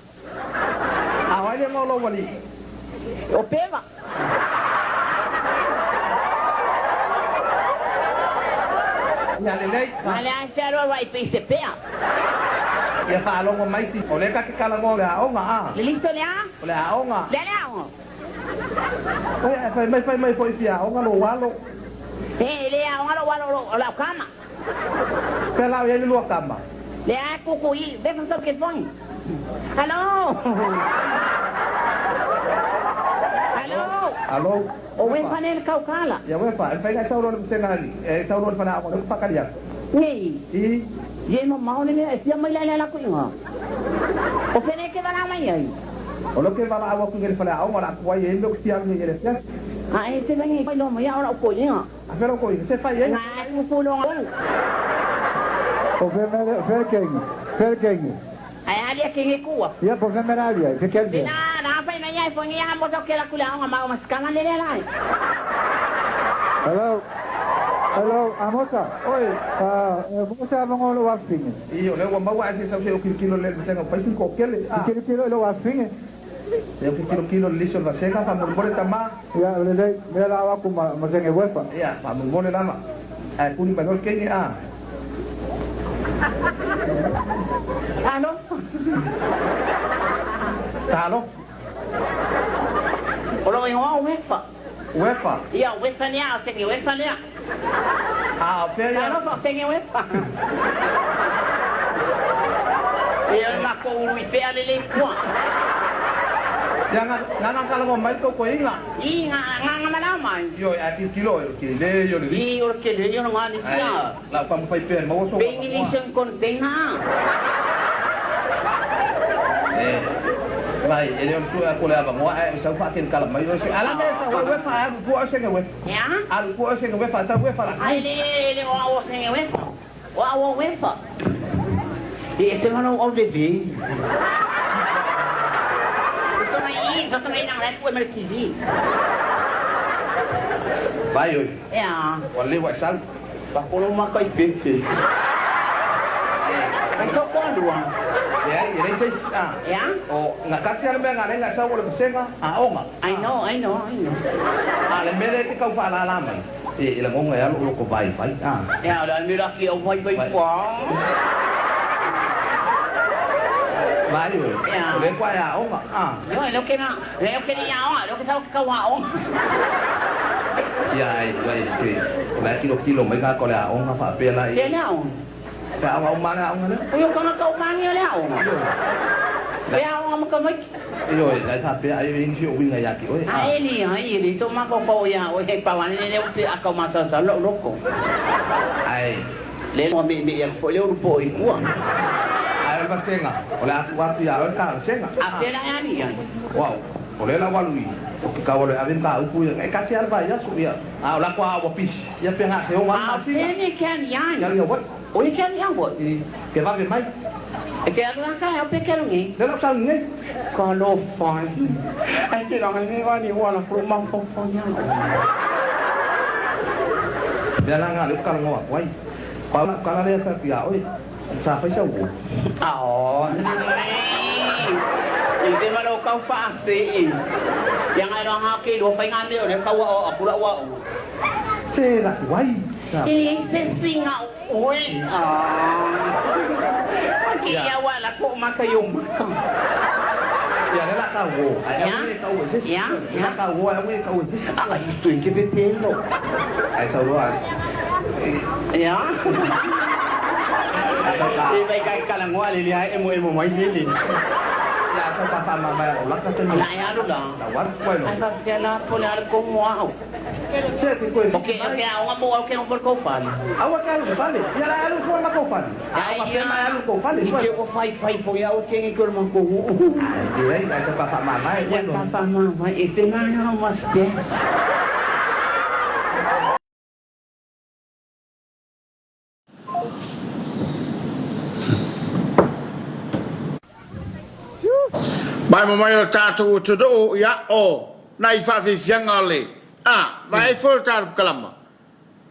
Speaker 6: A o ele ngolo wali.
Speaker 7: O pewa.
Speaker 6: Ia lelei.
Speaker 7: Male ai se aroa vai pe se pea.
Speaker 6: Ia whaalongo mai ti. O le ka ke kala ngo le aoga a.
Speaker 7: Le listo le a?
Speaker 6: O le aoga.
Speaker 7: Le le aoga.
Speaker 6: Oi, fai mai fai mai foi fia aoga lo walo.
Speaker 7: E le aoga lo walo lo la kama.
Speaker 6: Pe lau ia lua kama.
Speaker 7: Le a kuku i, be fa ke fong. Alo. Alo.
Speaker 6: Alo.
Speaker 7: O wefa ne kaukala.
Speaker 6: Ia uefa, e fai ngai tauro le msenga ali. E tauro le fana aoga le pakali aku.
Speaker 7: Nei.
Speaker 6: I.
Speaker 7: Ye mo mao ne e sia mai la la ku inga. O fene ke vala mai ai.
Speaker 6: O lo ke vala awa ku ngere fana aoga la kuai e me kutia ngi ngere fia.
Speaker 7: A e se vengi mai lo mo ya ora ko inga.
Speaker 6: A fero ko se fai e.
Speaker 7: Nga ku ku lo nga.
Speaker 5: O fe me fe kengi. Fe kengi.
Speaker 7: Ai ali ke ngi kuwa.
Speaker 5: Ia po fe me la via, fe ke via.
Speaker 7: Na na fai mai ai fongi ya mo to ke la kula nga ma mas kama le le la.
Speaker 5: Hello. Hello, Amosa.
Speaker 6: Oi.
Speaker 5: Ah, Amosa mongolo wa finge.
Speaker 6: I o le ua maua ai se sau se o kilo le msenga pai ko kele.
Speaker 5: Ah. Kilo kilo lo wa finge.
Speaker 6: E o kilo kilo le liso va sega fa mo mole tama.
Speaker 5: Ia le le me la wa ku ma senge wefa.
Speaker 6: Ia fa mo mole lama. Ai kuni mai ke a.
Speaker 7: Alo.
Speaker 6: Talo.
Speaker 7: O lo inga wefa.
Speaker 6: Uefa.
Speaker 7: Ia wefa ne a senge wefa ne.
Speaker 6: A o fea ia?
Speaker 7: Talofa o kenge wefa. Ia o le makou ulu i pea lelei kua.
Speaker 6: Ia nga nga kalagoa mai tou koiga.
Speaker 7: I nga nga nga malao mai.
Speaker 6: Ioe ae tilotilo o le tele ia o le
Speaker 7: I o le tele ia o le nga nisi
Speaker 6: Ae
Speaker 7: a.
Speaker 6: lau taumafai pea e maua sou
Speaker 7: Pe
Speaker 6: avanoa.
Speaker 7: English and container.
Speaker 6: E vai e le o le sue atu o le avanoa ae o sau faakelikala mai oe se a la mea e sau ai uefa ae alu i tua oe sege uefa.
Speaker 7: Ea?
Speaker 6: Alu i tua oe sege uefa tau uefa la
Speaker 7: Ai le le o au o sege uefa. O au o uefa. I ese ma lou au leve. Soto i, soto i nang lai pue ma le TV.
Speaker 6: Vai oe.
Speaker 7: Ea.
Speaker 6: Ua lelei ua e sau.
Speaker 7: Pakolo maka i pepe. Ai tau koa lua.
Speaker 6: Leai, e leai se isi. A.
Speaker 7: Ea?
Speaker 6: O, na tasi lava le mea na ala ai ona e sau o le vasega aoga.
Speaker 7: I know, I know, I know.
Speaker 6: A o le mea lea e te tau faalala mai, e, e lagona e alu o loko vaivai. A.
Speaker 7: Ea, o le a le mea laki au vaivai pa.
Speaker 6: Vai oe,
Speaker 7: Ea.
Speaker 6: o lea kua e aoga. A.
Speaker 7: Ioe, lea ou te na, lea ou te le i aoga, lea ou te sau ki kau aoga.
Speaker 6: Ia, ai, ai, te, o la e tilotilo mai tagata o le aoga faapea la i.
Speaker 7: Fea le aoga?
Speaker 6: Pe aoga uma le aoga lea.
Speaker 7: Oi, o tagata uma agi o le aoga. Fea aoga ma tamaiti?
Speaker 6: Ioe, la e faapea ai e i ai nisi o uiga ia te oe.
Speaker 7: A e leai, e leai sou mafaufau ia oe hei pau ane lea ua pei a kau masalosalo lou loko.
Speaker 6: Ae.
Speaker 7: Lea ua meemee atu foi lea ulu po i tua.
Speaker 6: Ae o le vasega, o le a tuu atu ia oe le talosaga.
Speaker 7: A fea la e ali ai?
Speaker 6: Uau, o lea la ua alu i o ke kau alo e ave mataupu ia, e tasi lava le vaiaso, ia, a o lako a ua pisi, ia pe na se oga
Speaker 7: A o
Speaker 6: masina.
Speaker 7: fea nei ke ali ai?
Speaker 6: Ke alu i Hawaii.
Speaker 7: O ia ke ali Hawaii?
Speaker 6: I, ke vave mai.
Speaker 7: E ke alu a ka hea pe ke alu nei?
Speaker 6: Lea la ou sauni nei.
Speaker 7: Ka lofa ai te langa nei wani ua la ko mafaufau ia oe.
Speaker 6: Mea la nga lea ou talanoa atu ai. Pau lau tala lea fai atu ia oe, sa fai sau uo.
Speaker 7: Ao nei, i te ma lou kau faafei. Ia ngai loa ngā ke lua whai ngā mea o lea kau ao aku lau ao.
Speaker 6: Se la tu ai.
Speaker 7: E leai se singa o oe. Ke ia wa la ko maka i o maka.
Speaker 6: Ia lea la kau o, ae aua e kau e se isi. Lea la kau o, ae aua e kau e se isi.
Speaker 7: Ala i tui ke pepelo.
Speaker 6: Ae sau loa.
Speaker 7: Ia. E vai kai kalangoa le lea e emo emo mai lele.
Speaker 6: Ia sau ka whaamamae o laka te
Speaker 7: La e alu la.
Speaker 6: La waru koe no.
Speaker 7: Ai fa la po le alu ko mo au.
Speaker 6: Se te koe.
Speaker 7: O ke o ke aoga mo au ke ngo ko fale.
Speaker 6: Aua ke alu fale. Ia la alu ko ma ko fale.
Speaker 7: Ai
Speaker 6: ia ma alu ko fale.
Speaker 7: I ke o fai fai fo ia o ke ngi ko ma ko.
Speaker 6: Ai te ai ai pa whaamamae
Speaker 7: koe no. Ia pa whaamamae e te ngā mas te.
Speaker 1: Mai ma mai o le tatou atunuu, ia, o nai faafiafiaga o le, a, vaai foi le tatou kalama,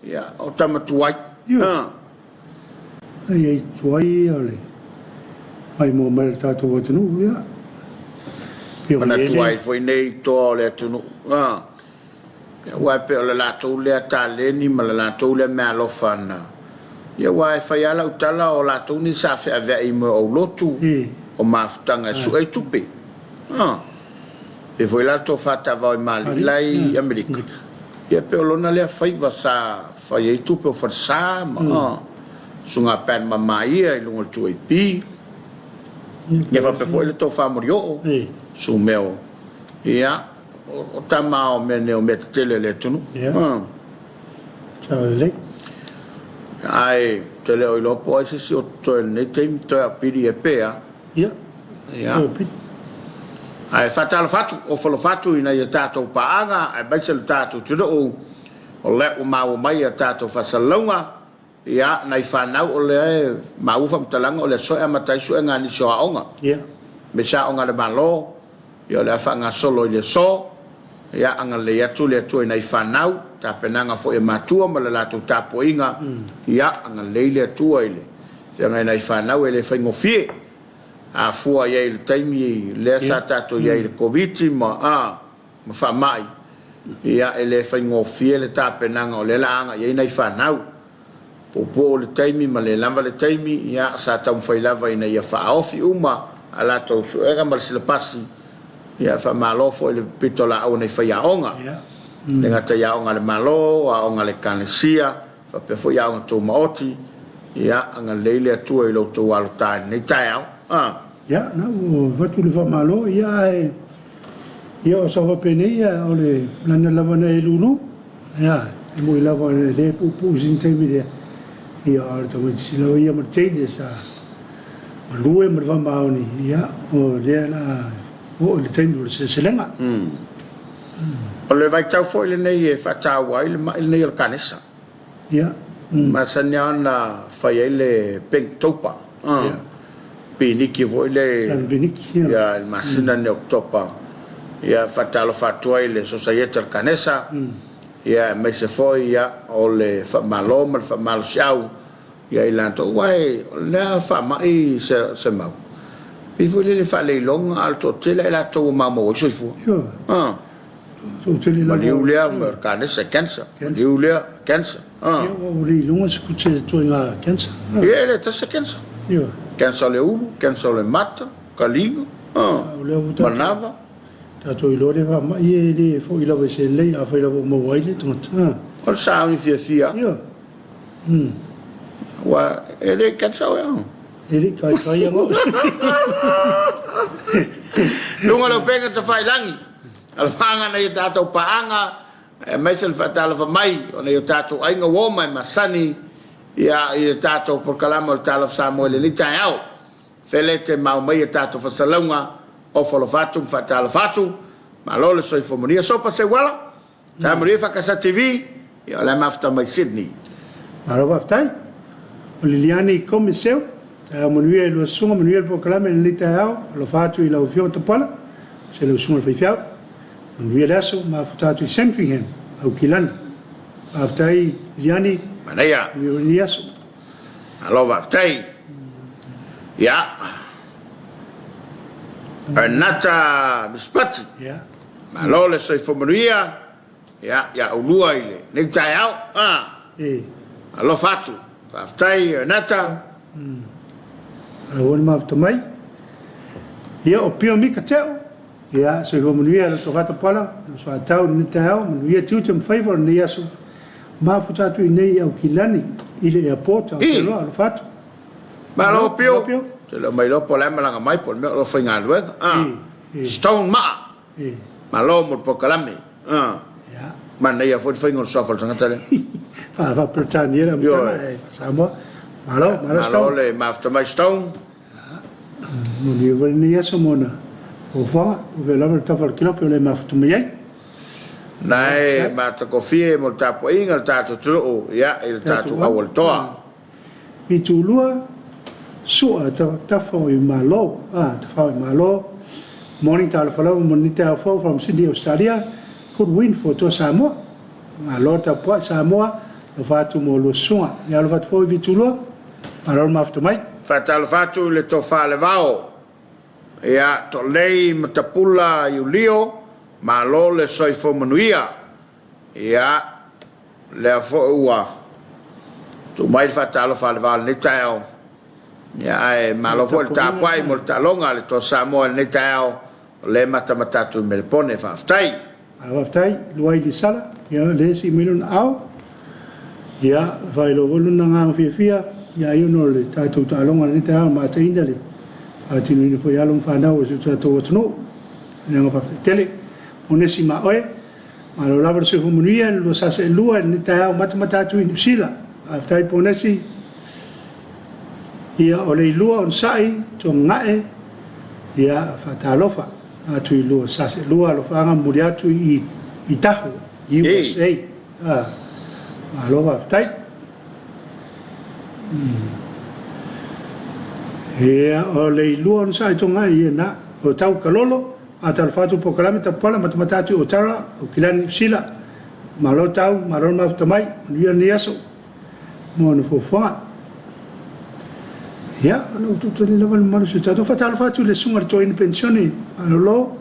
Speaker 1: ia, o tama tuai, a.
Speaker 2: Ai ai tuai ia o le maimoa mai o le tatou atunuu, ia. Pei o
Speaker 1: Manatu
Speaker 2: Iele.
Speaker 1: ai foi nei toa o le atunuu, a. Aua e pei o le latou lea taleni ma le latou lea meaalofa na ia, aua e fai lava lau tala o latou nei sa feaveai i moe o aulotu, o mafutaga e sue ai tupe. A pei foi la le tofa taavao i Malii la i Amerika, ia pei o lona lea faiva sa fai ai tupe o falesa ma susuga Pat Mamaia i luga o le 2AP. Ia faapea foi le tofa Molioo, Sumeo, ia O tama o mea nei o mea tetele a le atunuu.
Speaker 2: Ia. Sao lelei.
Speaker 1: Ae te le o iloa po o ai se isi o totoe i lenei taimi, toe apili e pea.
Speaker 2: Ia.
Speaker 1: Ia.
Speaker 2: Toe apili.
Speaker 1: Ae faatalofa atu, ofo atu i nai a tatou paaga aemaise le tatou atunuu o lea ua maua mai a tatou faasalalauga. Ia, nai fanau o lea e maua faamatalaga o le aso e amata ai suega a nisi o aoga.
Speaker 2: Ia.
Speaker 1: Aemaise aoga a le Malo, ia o le a faagasolo i le aso. Ia, agalelei atu le Atua i nai fanau, tapenaga foi a matua ma le latou tapuaiga. Ia, agalelei le Atua i le feagai nai fanau e le faigofie. A fua i ai i le taimi lea sa tatou i ai i le Koviti ma, a, ma faamai, ia e le faigofie le tapenaga o lea la agai i ai nai fanau. Puupuu le taimi ma le lava le taimi, ia sa taumafai lava ina ia faaofi uma a latou suega ma le silapasi, ia faamalo foi i le pitolaau a nai faiaoga. Le gata i aoga a le Malo, aoga a le Ekalesia, faapea foi aoga tumaoti. Ia, agalelei le Atua i lo outou alo ta i lenei taeao. A.
Speaker 2: Ia, na ua avatu le faamalo, ia ae, ia o sau faapenei, ia o le lana lava na e lulu, ia, e moni lava e le puupuu i sina taimi lea, ia a o le tamaitiiti lava ia ma le teine sa galue ma le faamaoni, ia, o lea la a oo i le taimi o le seleselega.
Speaker 1: O le vaitau foi lenei e faataua ai le mai lenei o le kanesa.
Speaker 2: Ia.
Speaker 1: Masani lava ona fai ai le Pinktober, piniki foi le ia i le masina lenei o Oketopa. Ia faatalofa atu ai i le Sosaiete a le Kanesa, ia aemaise foi ia o le faamalo ma le faamalosiau ia i latou aua o lea faamai se mau. Pei foi lele faaleiloga a o le toatele lava i latou ua maumau ai soifua. Maliu lea ma kanesa, cancer. Maliu lea, cancer.
Speaker 2: Ia ua le iloga se ituaiga cancer.
Speaker 1: Ia e le tasi se cancer. Cancer o le ulu, cancer o le mata, kaliga, manava.
Speaker 2: Tatou iloa le faamai e le foi lava i se lelei afai lava ua maua ai le tagata.
Speaker 1: O le sauni fiafia. Aua e le cancer oe.
Speaker 2: E le i taitai aga oe.
Speaker 1: Luga o le upega tafailangi. Alofaga nai o tatou paaga, aemaise le faatalofa mai o nai o tatou aiga ua oma e masani ia i le tatou polokalame o le Talofa Samoa i lenei taeao. Felete ma aumaia tatou fasalauga, ofo alofa atu ma faatalofa atu. Malo le soifua manuia. Sopa Seuala, Taeao manuia Fakasa TV, ia o la e mafuta mai Sydney.
Speaker 2: Malo faafetai. O Liliane Komiseu, taeao manuia i lua susuga, manuia le polokalame i lenei taeao. Alofa atu i lau Afioga Tapuala, se lau susuga i le faifeau. Manuia le aso, mafuta atu i Sandringham, Aukilani. Faafetai Liliane.
Speaker 1: Manaia.
Speaker 2: Manuia lenei aso.
Speaker 1: Malo faafetai. Ia. Ernata Mispati.
Speaker 2: Yeah.
Speaker 1: Malo le soifua manuia ia ia ulua i lenei taeao. Ah.
Speaker 2: E.
Speaker 1: Alofa atu. Faafetai Ernata.
Speaker 2: Alo ni mafuta mai. Ia o Pio Mika Teo. Ia soifua manuia le togata pala. So atau ni taeao manuia tiute ma faiva o lenei aso. Mafuta atu i nei i Aukilani i le airport Aotearoa alofa atu.
Speaker 1: Malo Pio. Te leo mai loa po o le a malaga mai po o le mea o lo o faigaluega. Ah. Stone Maa. Malo mo le polokalame. Manaia foi le faiga o le suafa o le tagata lea.
Speaker 2: Faa-Peretania le amataga ae Samoa. Malo, malo Stone.
Speaker 1: Malo le mafuta mai Stone.
Speaker 2: Manuia foi lenei aso mo ona fuafuaga. Ua fea lava le tafa o le kilope o le mafuta mai ai.
Speaker 1: Na e matagofie mo le tapuaiga le tatou atunuu ia i le tatou aualitoa.
Speaker 2: Pitulua, Sua tafa o i Malo, ah, tafa o i Malo. Morning talofa lava mo lenei taeao fou from Sydney, Australia. Good win for Toa Samoa. Malo tapuai Samoa, alofa atu mo lua susuga. Ia alofa atu foi Pitulua, malo le mafuta mai.
Speaker 1: Faatalofa atu i le Tofa a Levao, ia Tolei Matapula Iulio, malo le soifua manuia. Ia, lea foi ua tuu mai le faatalofa a le va o lenei taeao. Ia, ae malo foi le tapuai mo le taaloga a le Toa Samoa i lenei taeao, o lea e matamata atu i Melepone. Faafetai.
Speaker 2: Malo faafetai, Luai Lisala, ia o lea e sii mai lona ao. Ia, faailoa foi lona agaga fiafia ia ia ona o le tatou taaloga i lenei taeao, mataina le faatinoina foi e alo ma fanau o si o tatou atunuu. Agaga faafetai tele. Onesi ma oe. Malo lava le soifua manuia i le 2002 i lenei taeao matamata atu i Niu Sila. Faafetai Ponesi. Ia o le ilua onosai Tuagagae ia faatalofa atu i 2002 alofaaga momoli atu i Idaho USA. Ah, malo faafetai. Ia o le ilua onosai Tuagagae ia na o tau kalolo Faatalofa atu polokalame tapuala matamata atu i Otara, Aukilani, Niu Sila. Malo tau, malo le mafuta mai, manuia lenei aso mo ona fuafuaga. Ia, o lea ua tuutuuli lava le mamalu o si o tatou. Faatalofa atu i le Susuga i le Toeaina Penisione Malolo,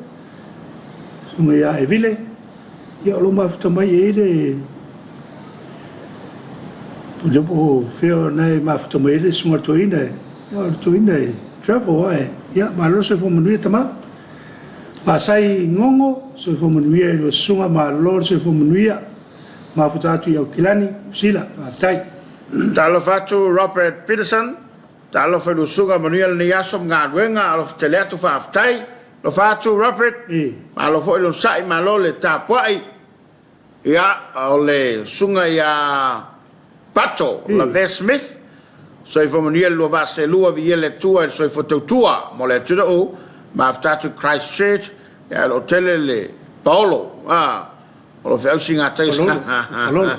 Speaker 2: Susuga ia Evile, ia o lo o mafuta mai e i ai le le po o fea o na e mafuta mai ai le Susuga i le Toeaina, ia o le Toeaina e travel ae, ia malo le soifua manuia tama. Vasai Gogo, soifua manuia i lua susuga, malo le soifua manuia. Mafuta atu i Aukilani, Niu Sila. Faafetai.
Speaker 1: Talofa atu Robert Peterson, talofa i lua susuga, manuia lenei aso ma galuega, alofa tele atu, faafetai. Alofa atu Robert, malo foi le onosai, malo le tapuai. Ia, o le susuga ia Pato Lavea Smith, soifua manuia le lua vaa seelua, viia le Atua i le soifua tautua mo le atunuu, mafuta atu i Christchurch, ia o lo o tele le paolo, a, o lo o feausi gatai o
Speaker 2: Palolo, palolo.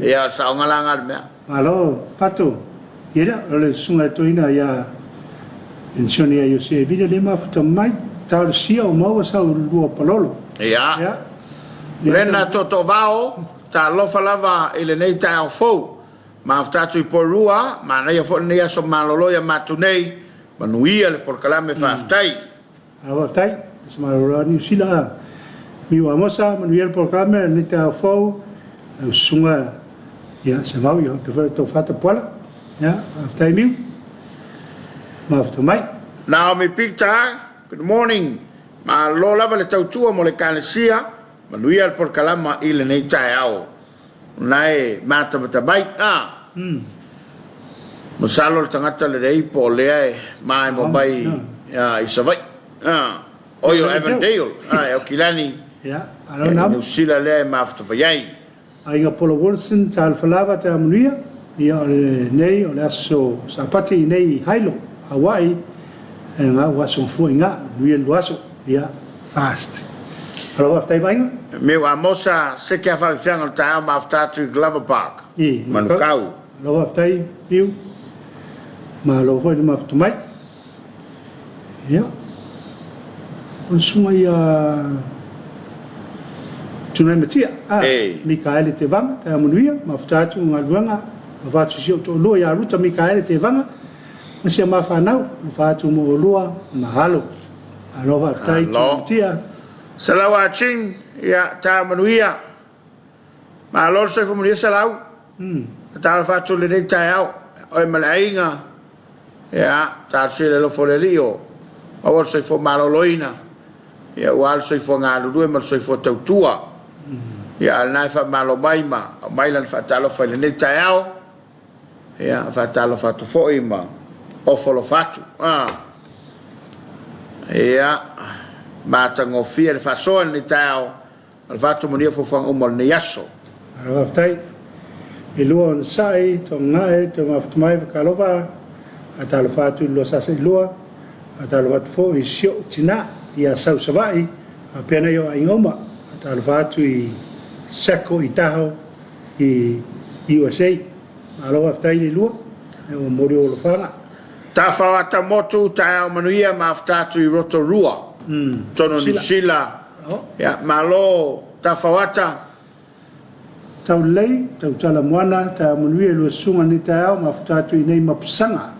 Speaker 1: Ia, o le saoga la lena o le mea.
Speaker 2: Malo, Pato. Ia lea, o le susuga i le toeaina ia Penisione ia Iose Evile lea e mafuta mai, talosia o maua sau lua palolo.
Speaker 1: Ia.
Speaker 2: Ia.
Speaker 1: Lena Tootoo-vao, talofa lava i lenei taeao fou. Mafuta atu i Poerua, manaia foi lenei aso malolo ia matou nei, manuia le polokalame faafetai.
Speaker 2: Malo faafetai, aso malolo a Niu Sila a. Miu Amosa, manuia le polokalame lenei taeao fou, lau susuga ia Semau ia faapea foi le tofa Tapuala. Ia, faafetai Miu. Mafuta mai.
Speaker 1: Naomi Peter, Good morning. Malo lava le tautua mo le Ekalesia, manuia le polokalama i lenei taeao. O na e matamata mai, a. Masalo le tagata lelei po o lea e maemo mai i Savaii, a. Oi o Avondale, a, e Aukilani, e Niu Sila lea e mafuta mai ai.
Speaker 2: Aiga Paula Wilson, Talofa lava, Taeao manuia. Ia o lenei o le aso Sapati i nei i Hilo, Hawaii, e nga ua aso gafua i nga, manuia le lua aso. Ia, fast. Malo faafetai Vaaiga.
Speaker 1: Meu Amosa, Seke a faafefeaga o le taeao mafuta atu i Glover Park,
Speaker 2: I,
Speaker 1: Manukau.
Speaker 2: Malo faafetai Miu. Malo foi le mafuta mai. Ia, o le susuga ia Tunaimatia, a, Mikaele Tevaga, taeao manuia, mafuta atu i galuega, alofa atu i si ou toalua ia Ruta Mikaele Tevaga, ma si a ma fanau, alofa atu mo oulua, mahalo. Malo faafetai Tunaimatia.
Speaker 1: Salau Ah Ching, ia, taeao manuia. Malo le soifua manuia Salau. Talofa atu i lenei taeao, oe ma le aiga, ia, talosia i le alofa o le Alii o maua le soifua maloloina, ia, aua le soifua galulue ma le soifua tautua. Ia, a o lena e faamalo mai ma aumai lana faatalofa i lenei taeao, ia, faatalofa atu foi ma ofo alofa atu. Ia, matagofie le faasoa i lenei taeao, O le faatomania o fuafuaga uma o lenei aso.
Speaker 2: Malo faafetai. E lua ona sa'i, toagae, toe mafuta mai, Fakalofa, faatalofa atu i le lua sasa i lua, faatalofa atu foi i si o'u tina ia Sau Sava'i, faapea nai o aiga uma, faatalofa atu i Sako i Tahoe i USA. Malo faafetai le lua, ua momoli ou alofaga.
Speaker 1: Tafao ata motu, taeao manuia, mafuta atu i Rotorua, totonu o Niu Sila. Ia, malo Tafaoata.
Speaker 2: Taulelei, tautala moana, taeao manuia i lua susuga lenei taeao, mafuta atu i nei mapusaga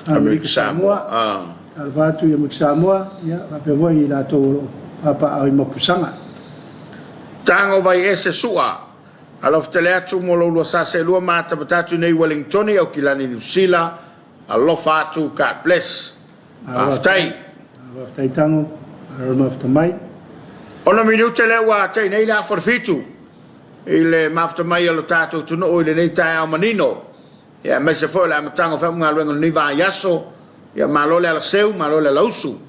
Speaker 2: a Amerika Samoa, talofa atu i Amerika Samoa, ia faapea foi i latou o lo o papaaao i mapusaga.
Speaker 1: Tago vai ese sua, alofa tele atu mo lo lua sa seelua matamata atu i nei Wellingtoni, Aukilani, Niu Sila, alofa atu, God bless. Faafetai.
Speaker 2: Faafetai Tago, malo le mafuta mai.
Speaker 1: Ono minute lea ua tei nei le afa o le fitu i le mafuta mai o lo tatou atunuu i lenei taeao manino, ia aemaise foi o le amataga o faaiugaluega o lenei vaiaso. Ia malo le alaseu, malo le alausu.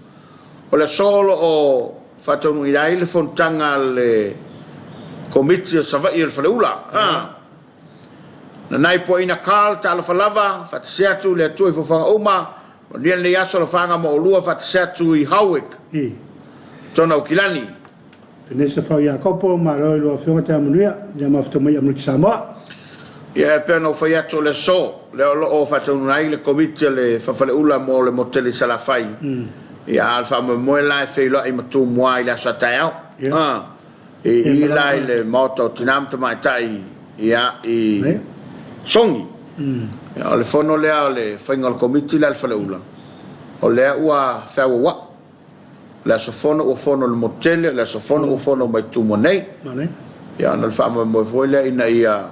Speaker 1: O le aso o lo o faataunuuina ai le fonotaga a le Komiti o Savaii o le Faleula. Nanai Puaina Carl, talofa lava, faatasi atu le Atua i fofoga uma, manuia lenei aso alofaga mo oulua, faatasi atu i Howick, tona Aukilani.
Speaker 2: Penesa Fau Iakopo, malo i lua afioga taeao manuia, ia mafuta mai Amerika Samoa.
Speaker 1: Ia e pei ona ou fai atu o le aso lea o lo o faataunuuina ai le Komiti a le Fafaleula mo le Motele i Salafai, ia a o le faamoemoe la e feiloai ma Tumua i le aso a taeao. I i la i le Maota o Tina ma Tamaitai ia i Sogi. Ia, o le fono lea o le faiga o le Komiti lea a le Faleula, o lea ua feauaua'i. O le aso fono ua fono i le motu tele, o le aso fono ua fono mai Tumua nei. Ia, ona o le faamoemoe foi lea ina ia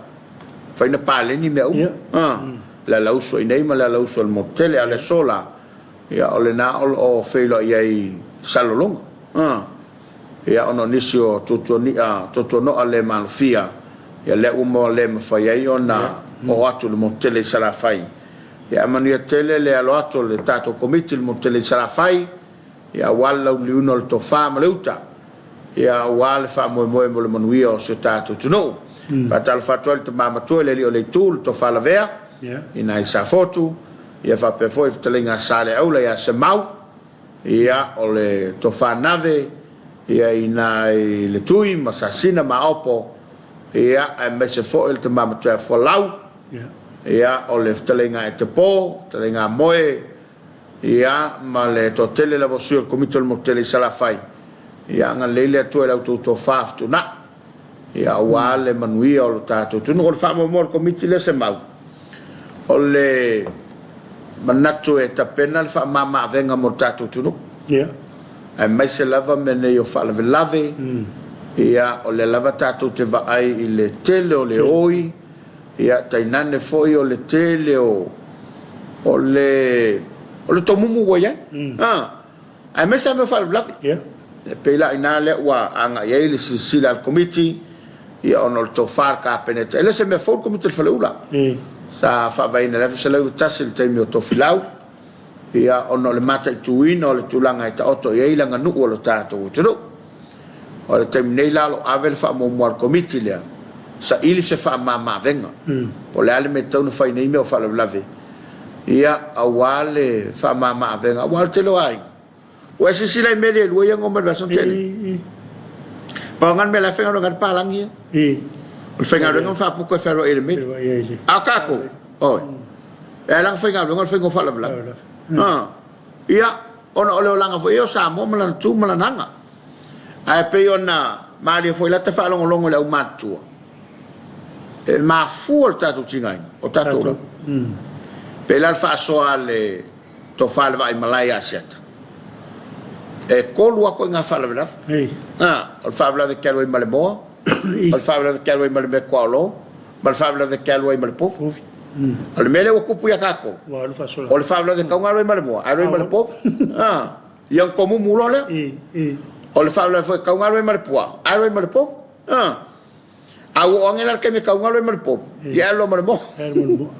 Speaker 1: fai na paleni mea uma. Le alauso i inei ma le alauso i le motu tele. A o le aso la, ia o lena o lo o feiloai ai i Salelologa. Ia, ona o nisi o tuatuani'a, tuatuano'a le malofia, ia lea ua maua le mafai ai ona oo atu i le motu tele i Salafai. Ia, ae manuia tele le alo atu o le tatou Komiti i le motu tele i Salafai, ia aua le lauliliuina o le tofa ma le uta, ia aua le faamoemoe mo le manuia o si o tatou atunuu. Faatalofa atu ai i le Tama Matua i le Alii o le Itu, le Tofa Lavea, i na i Safotu, ia faapea foi le Fetalaiga a Saleaula ia Semau, Ia, o le Tofa Nave, ia i ina i le Tui ma Sasina ma Aopo, ia, aemaise foi le Tama Matua ia Folau, ia, o le Fetalaiga a Etepo, Fetalaiga a Moe, ia, ma le toatele lava o sui o le Komiti o le Motu Tele i Salafai, ia, agalelei le Atua i la outou tofa fetuunai, ia, aua le manuia o lo tatou atunuu. O le faamoemoe o le Komiti lea se mau, O le manatu e tapena le faamama-avega mo le tatou atunuu, aemaise lava mea nei o faalavelave, ia, o lea lava tatou te vaai i le tele o le oi, ia, tainane foi o le tele o, o le, o le tomumu ua i ai, aemaise lava mea o faalavelave. E pei la o i ina lea ua agai ai le silasila a le Komiti, ia ona o le tofa a le Kapeneta. E le o se mea fou le Komiti o le Faleula. Sa faavaeina i le 1991 i le taimi o Tofilau, ia ona o le mataituina o le tulaga e taoto i ai le aganuu a lo tatou atunuu. O le taimi nei la o lo o ave le faamuamua a le Komiti lea, saili se faamama-avega. Po o le a le mea e tatau ona fai i nei mea o faalavelave, ia aua le faamama-avega, aua o le tele o aiga, Ua e silasila i mea le lua ia na omai i le vaiaso na tea nei? Pau lena le mea la e faigaluega ai le palagi ia. O le faigaluega ma faaputu e fealuai ai i le meli. A o tatou, oi, e ala ona faigaluega o le faiga o faalavelave. Ia, ona o le olaga foi ia o Samoa ma lana tu ma lana aga. Ae pei ona malie foi i lata faalogologo i le aumatutua, e mafua le tatou tigaina, o tatou lava. Pei la le faasoa a le Tofa le Vaaimalae ia Asiata. E tolu lava ituaiga faalavelave. O le faalavelave e te alu ai ma le moa, o le faalavelave e te alu ai ma le meaituaolo, ma le faalavelave e te alu ai ma le povi. O le mea lea ua tupu ia tatou, o le faalavelave e tatau ona alu ai ma le moa, ae alu ai ma le povi. Ia ona tomumu loa lea. O le faalavelave foi e tatau ona alu ai ma le puaa, ae alu ai ma le povi. A ua oo ane la le taimi e tau galo ai ma le povi, ia e alu loa ma le moa.
Speaker 2: E alu ma le moa.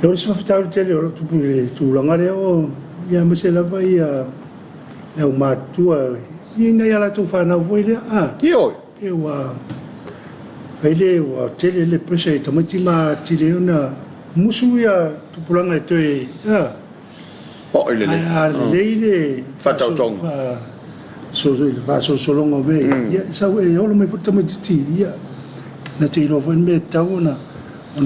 Speaker 2: Ia o le isi faafitauli tele o lo o tupu i le tulaga lea o, ia aemaise lava ia le aumatutua i nai a latou fanau foi lea, a.
Speaker 1: Ioe.
Speaker 2: E ua fai le ua tele le pressure i tamaiti ma atili ai ona musu ia tupulaga e toe, a.
Speaker 1: Po'i lelei.
Speaker 2: Ae a lelei le
Speaker 1: Faataotoga.
Speaker 2: faasolosologa o mea ia, ia e sau e ola mai foi le tamaitiiti, ia na te iloa foi le mea e tatau ona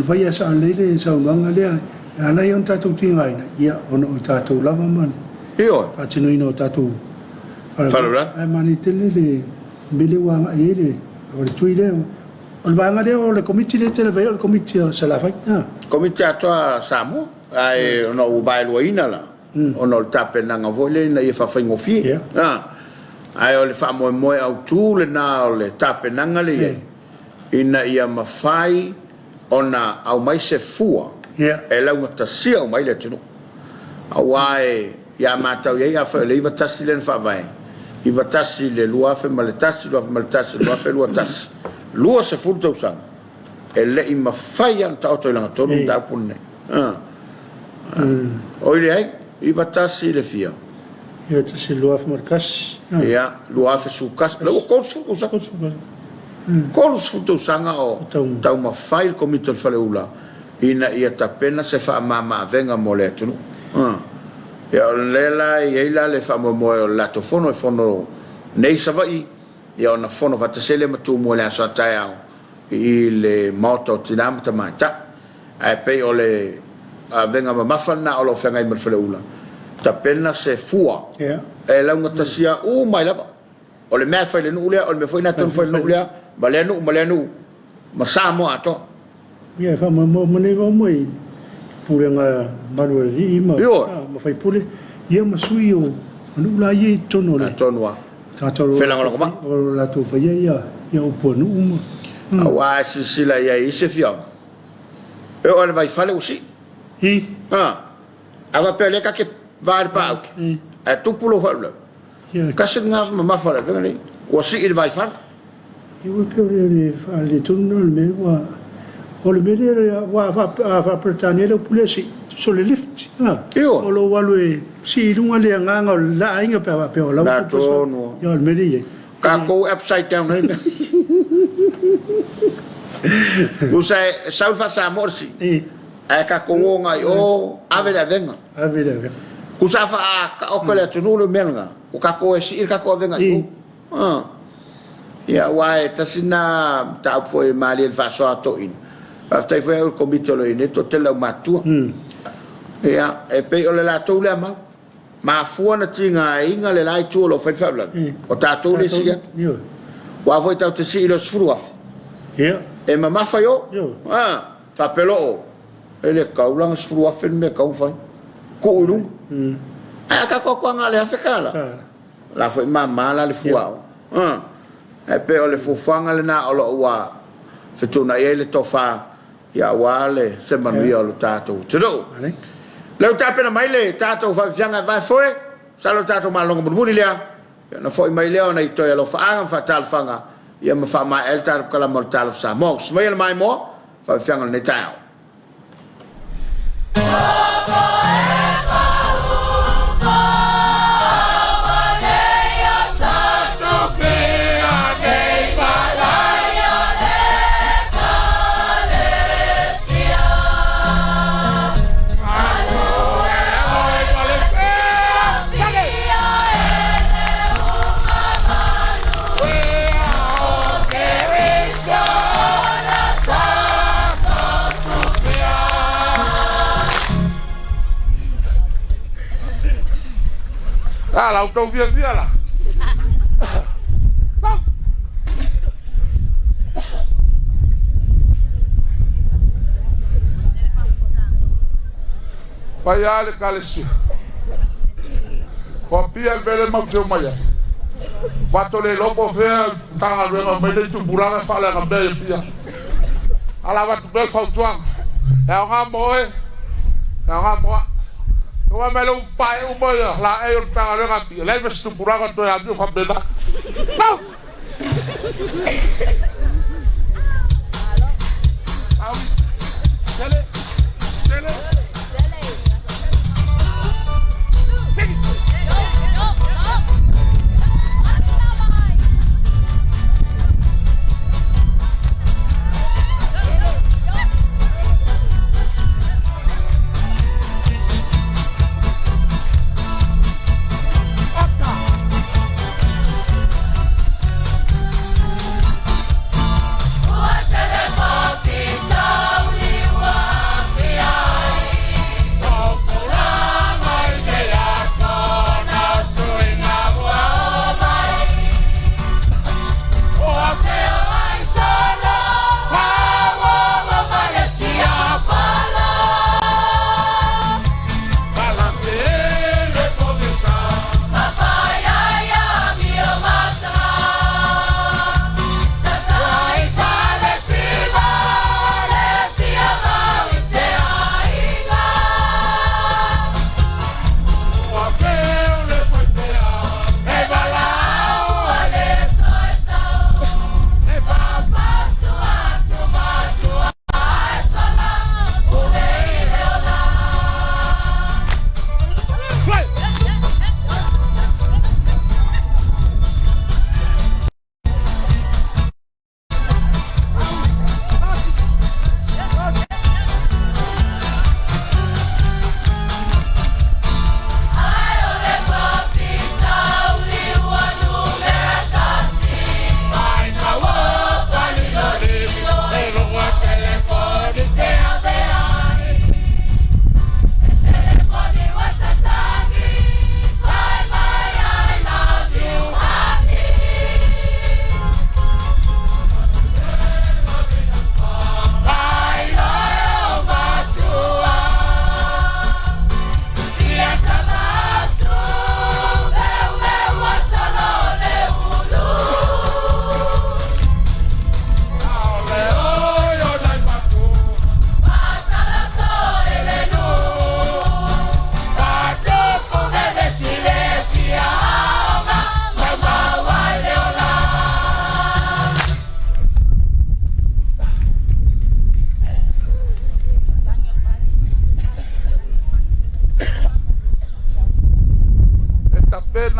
Speaker 2: fai. Ae sao lelei le saunoaga lea, e ala ai ona tatou tigaina, ia ona o i tatou lava ma le faatinoina o tatou
Speaker 1: faalavelave.
Speaker 2: Ae manaia tele le mea lea ua agai i ai le tui lea. O le vaega lea o le Komiti lea e te lava i ai o le Komiti a Salafai.
Speaker 1: Komiti atoa a Samoa. Ae ona ua vaeluaina la, ona o le tapenaga foi lea ina ia faafaigofie. Ae o le faamoemoe autu lena o le tapenaga lea i ai, ina ia mafai ona aumai se fua e laugatasia uma ai le atunuu. Aua e ia matau i ai, afai o le 91 lea na faavae, 91 i le 2001, 2001 i le 2021, 20 tausaga, E le i mafai lava ona taoto i lagatonu le mataupu lenei. Oi leai, 91 i le fia?
Speaker 2: 91 i le 2001.
Speaker 1: Ia, 2011, lea ua 30 tausaga. 30 tausaga o taumafai le Komiti o le Faleula ina ia tapena se faamama-avega mo le atunuu. Ia, o lea la e i ai la le faamoemoe o le latou fono e fono nei i Savaii, ia ona fono faatasi ai lea ma Tumua i le aso a taeao i le Maota o Tina ma Tamaitai. Ae pei o le avega mamafa lena o lo o feagai ma le Faleula, tapena se fua e laugatasia uma ai lava. O le mea e fai i le nuu lea, o le mea foi lena e tatau ona fai i le nuu lea, ma lea nuu ma lea nuu, ma Samoa atoa.
Speaker 2: Ia, e faamoemoe uma nei vao mai pulega malu a alii ma faipule, ia ma sui o nuu la ia i totonu o le.
Speaker 1: Atonu lava. Felagolagomai.
Speaker 2: O latou faia ia ia upu a nuu ma.
Speaker 1: Aua a e silasila i ai i isi afioaga, e oo lava i le vaifale ua sii.
Speaker 2: I.
Speaker 1: A faapea o lea ta te va i le paauki, ae tupu lou faalavelave. Tasi lena mamafa o le avega lea ua sii le vaifale.
Speaker 2: Ia ua pei o le faaletonu lena o le mea ua o le mea lea aua a faa-Peretania le upu lea sii, tusa o le lift a, o lou alu e sii i luga le agaga o le aiga pe a faapea o la ua
Speaker 1: tonu.
Speaker 2: Ia o le mea lea e i ai.
Speaker 1: Tatou upside down ai mea. Tusa e sau le faa-Samoa le sii, ae tatou o agai i o ave le avega.
Speaker 2: Ave le avega.
Speaker 1: Tusa a faataoto e le atunuu le mea lena, ua tatou o e sii le tatou avega i o. Ia, aua e tasi lena mataupu foi e malie i le faasoa a toeaiina. Faafetai foi au i le Komiti o lo o i ai nei, toatele aumatutua. Ia, e pei o le latou lea mau. Mafua na tigaina le la itu o lo o fai le faalavelave, o tatou lea e sii atu. Aua foi tatou te sii i le $10,000, e mamafa i o. Faapea loa o, e le tatau la ona $10,000 le mea e tatau ona fai. Tuu i luga. Ae a tatou atu lava na o le $1,000, o la foi e mama la le fua o. Ae pei o le fuafuaga lena o lo o ua fetuunai ai le tofa aua le se manuia o lo tatou atunuu. Lea ua tapena mai le tatou faafiafiaga e vae foe, masalo le tatou malologa mulimuli lea, ona foi mai lea o nai toe alofaaga ma faatalofaga ia ma faamaea ai le tatou kalama o le Talofa Samoa. Usu maia le maimoa, faafiafiaga o lenei taeao.
Speaker 3: A la outou fiafia la. Paia le Ekalesia. O Apia le mea lea matou te omai ai. Matou le iloa po o fea Matagaluega omai nei tupulaga e faaleaga mea i Apia. A la avatu pea le fautuaga, e aoga mo oe, e aoga mo au. Aua mai lou pae uma ia laei o le Matagaluega a Apia, leai ma se tupulaga toe amio faapena. Pau!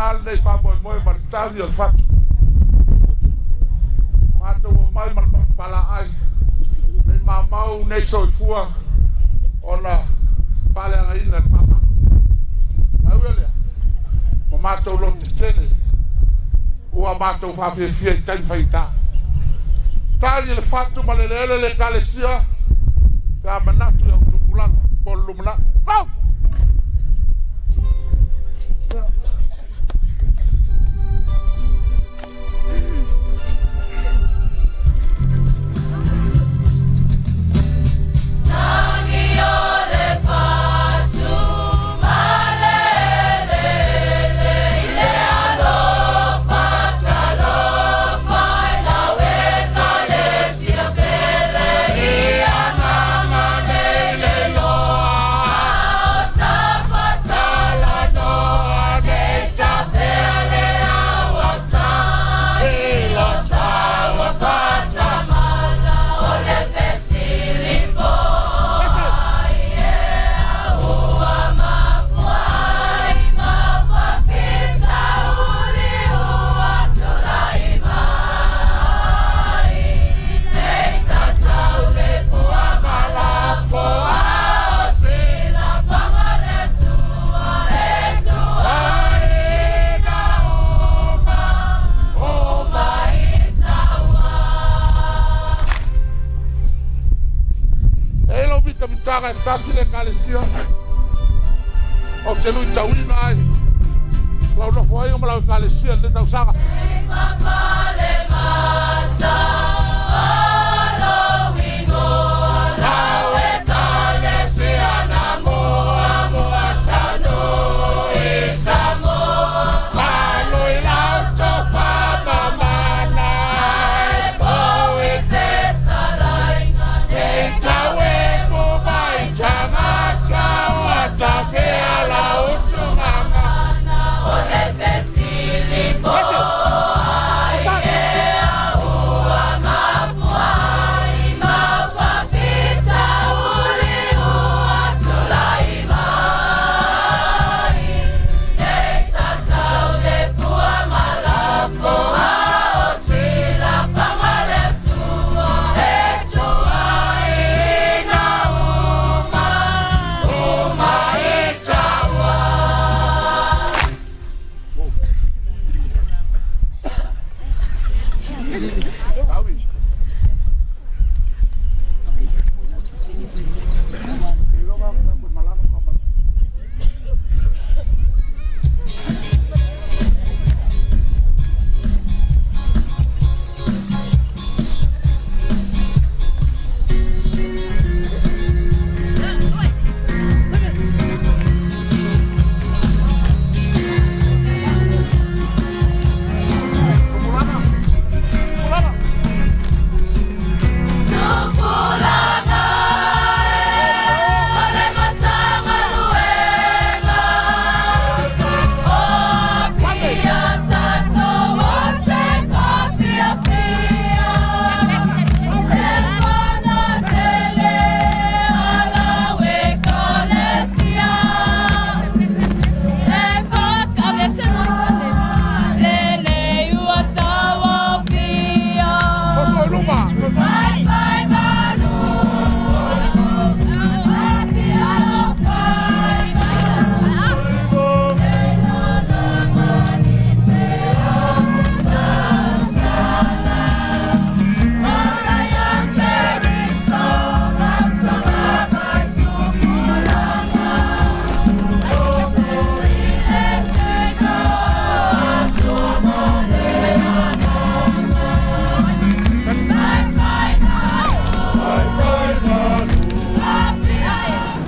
Speaker 3: faapena lenei faamoemoe ma le tagi o le fatu. Matou omai ma le papalaai, nei maumau nei soifua ona faaleagaina e le faamai. Ae ui o lea, ua matou lototetele, ua matou faafiafia i taimi faigata. Tagi le fatu ma le eleele le Ekalesia pe a manatu i au tupulaga mo le lumanai. Go! E i ai lou mitamitaga e tasi le Ekalesia ou te luitauina ai lau nofoaiga ma lau Ekalesia i lenei tausaga.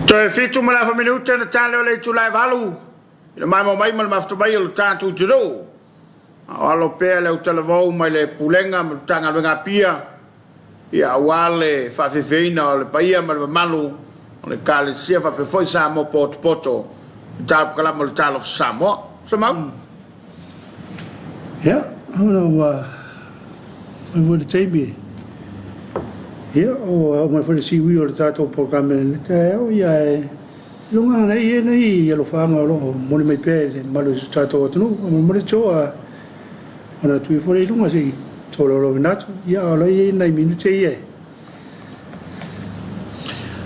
Speaker 1: Toe 7 ma le afa minute ona ta lea o le itula e 8 i le maimoa mai ma le mafuta mai o le tatou atunuu. A o alo pea le autalavou mai le Pulega ma le Matagaluega Apia ia aua le faafiafiaina o le paia ma le mamalu o le Ekalesia faapea foi Samoa potopoto i le Tapukalama o le Talofa Samoa. Semau.
Speaker 2: Ia, ona ua fai foi le taimi, ia, ua oo mai foi le siui o le tatou polokalame i lenei taeao, ia e Luga na ia nei alofaaga o lo o momoli mai pea i le mamalu o si o tatou atunuu. Faamolemole Joe a ona atu ifo lea i luga se i tolaulauina atu. Ia a o la e i ai nai minute ia e.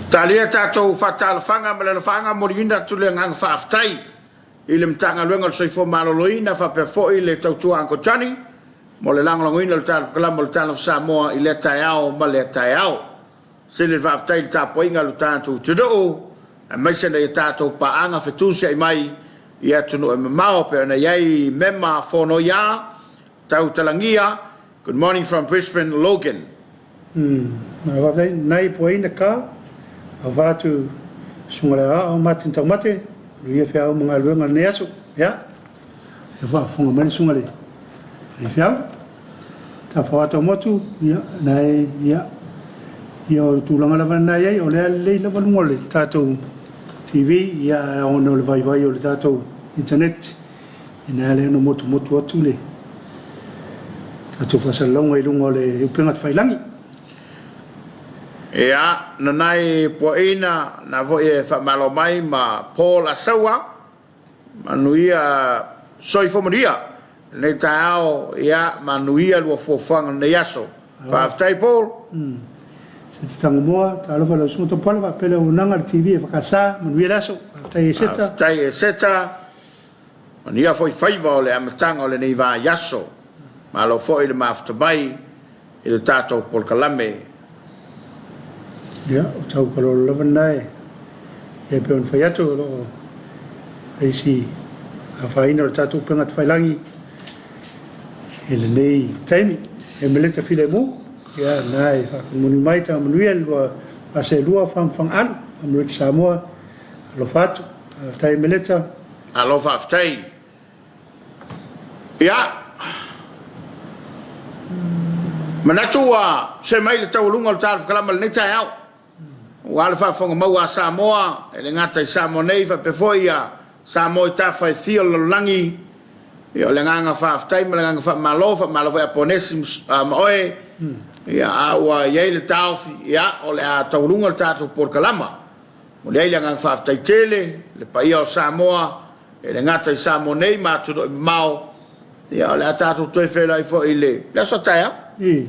Speaker 1: Talia tatou faatalofaga ma le alofaaga, momoliina atu le agaga faafetai i le Matagaluega o le Soifua Maloloina faapea foi le tautua Uncle Johnny mo le lagolagoina o le Tala o le Tala o Samoa i lea taeao ma lea taeao. Sili le faafetai i le tapuaiga a lo tatou atunuu, aemaise nai a tatou paaga fetusiai mai i atunuu e mamao pei ona i ai Mema Fonoia Tautalagia, Good morning from Brisbane, Logan.
Speaker 2: Faafetai nai puaina ka ava atu susuga le Aao Martin Taumate, manuia feau ma galuega lenei aso. Ia, e faafofoga mai le susuga le faifeau. Tafaoata motu, ia, na e, ia, ia o le tulaga lava lena e i ai, o lea e lelei lava luga o le tatou TV, ia, ae ona o le vaivai o le tatou internet, ina ala ai ona motumotu atu le tatou faasalalauga i luga o le upega tafailagi.
Speaker 1: Ia, nanai puaina na foi e faamalo mai ma Paul Asaua. Manuia soifua manuia lenei taeao ia manuia lua fuafuaga lenei aso. Faafetai Paul.
Speaker 2: Se te Tangomoa, talofa i lau susuga Topala faapea le auaunaga a le TV e whakasa, manuia le aso. Faafetai e Seta.
Speaker 1: Faafetai e Seta. Manuia foi faiva o le amataga o lenei vaiaso. Malo foi le mafuta mai i le tatou polokalame.
Speaker 2: Ia, o tau kalolo lava lena e, ia pei ona fai atu, o lo o isi afaina o le tatou upega tafailagi i lenei taimi. E meleta filemu, ia lena e faakonimoni mai tamanuia le lua faaseelua fagafagaalu, Amerika Samoa, alofa atu. Faafetai Meleta.
Speaker 1: Alo faafetai. Ia, manatu ua se mai le taualuga o le talofakalama i lenei taeao, aua le faafofoga maua a Samoa, e le gata i Samoa nei faapea foi ia Samoa i tafa e fia o le lalolagi. Ia, o le agaga faafetai ma le agaga faamalo, faamalo foi ia Ponesi ma oe, ia, a ua i ai le taofi, ia, o le a taualuga le tatou polokalama. Momoli ai le agaga faafetai tele i le paia o Samoa, e le gata i Samoa nei ma atunuu e mamao, ia o le a tatou toe feiloai foi i le aso a taeao.
Speaker 2: Ii.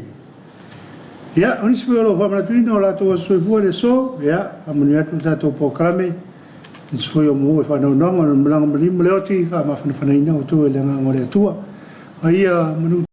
Speaker 2: Ia, o nisi foi o lo o faamanatuina o latou aso soifua i le aso, ia, faamanuia atu le tatou polokalame, nisi foi o maua i faanoanoaga ona malaga maliu ma le oti, faamafanafanaina outou e le Agaga o le Atua. A ia manu.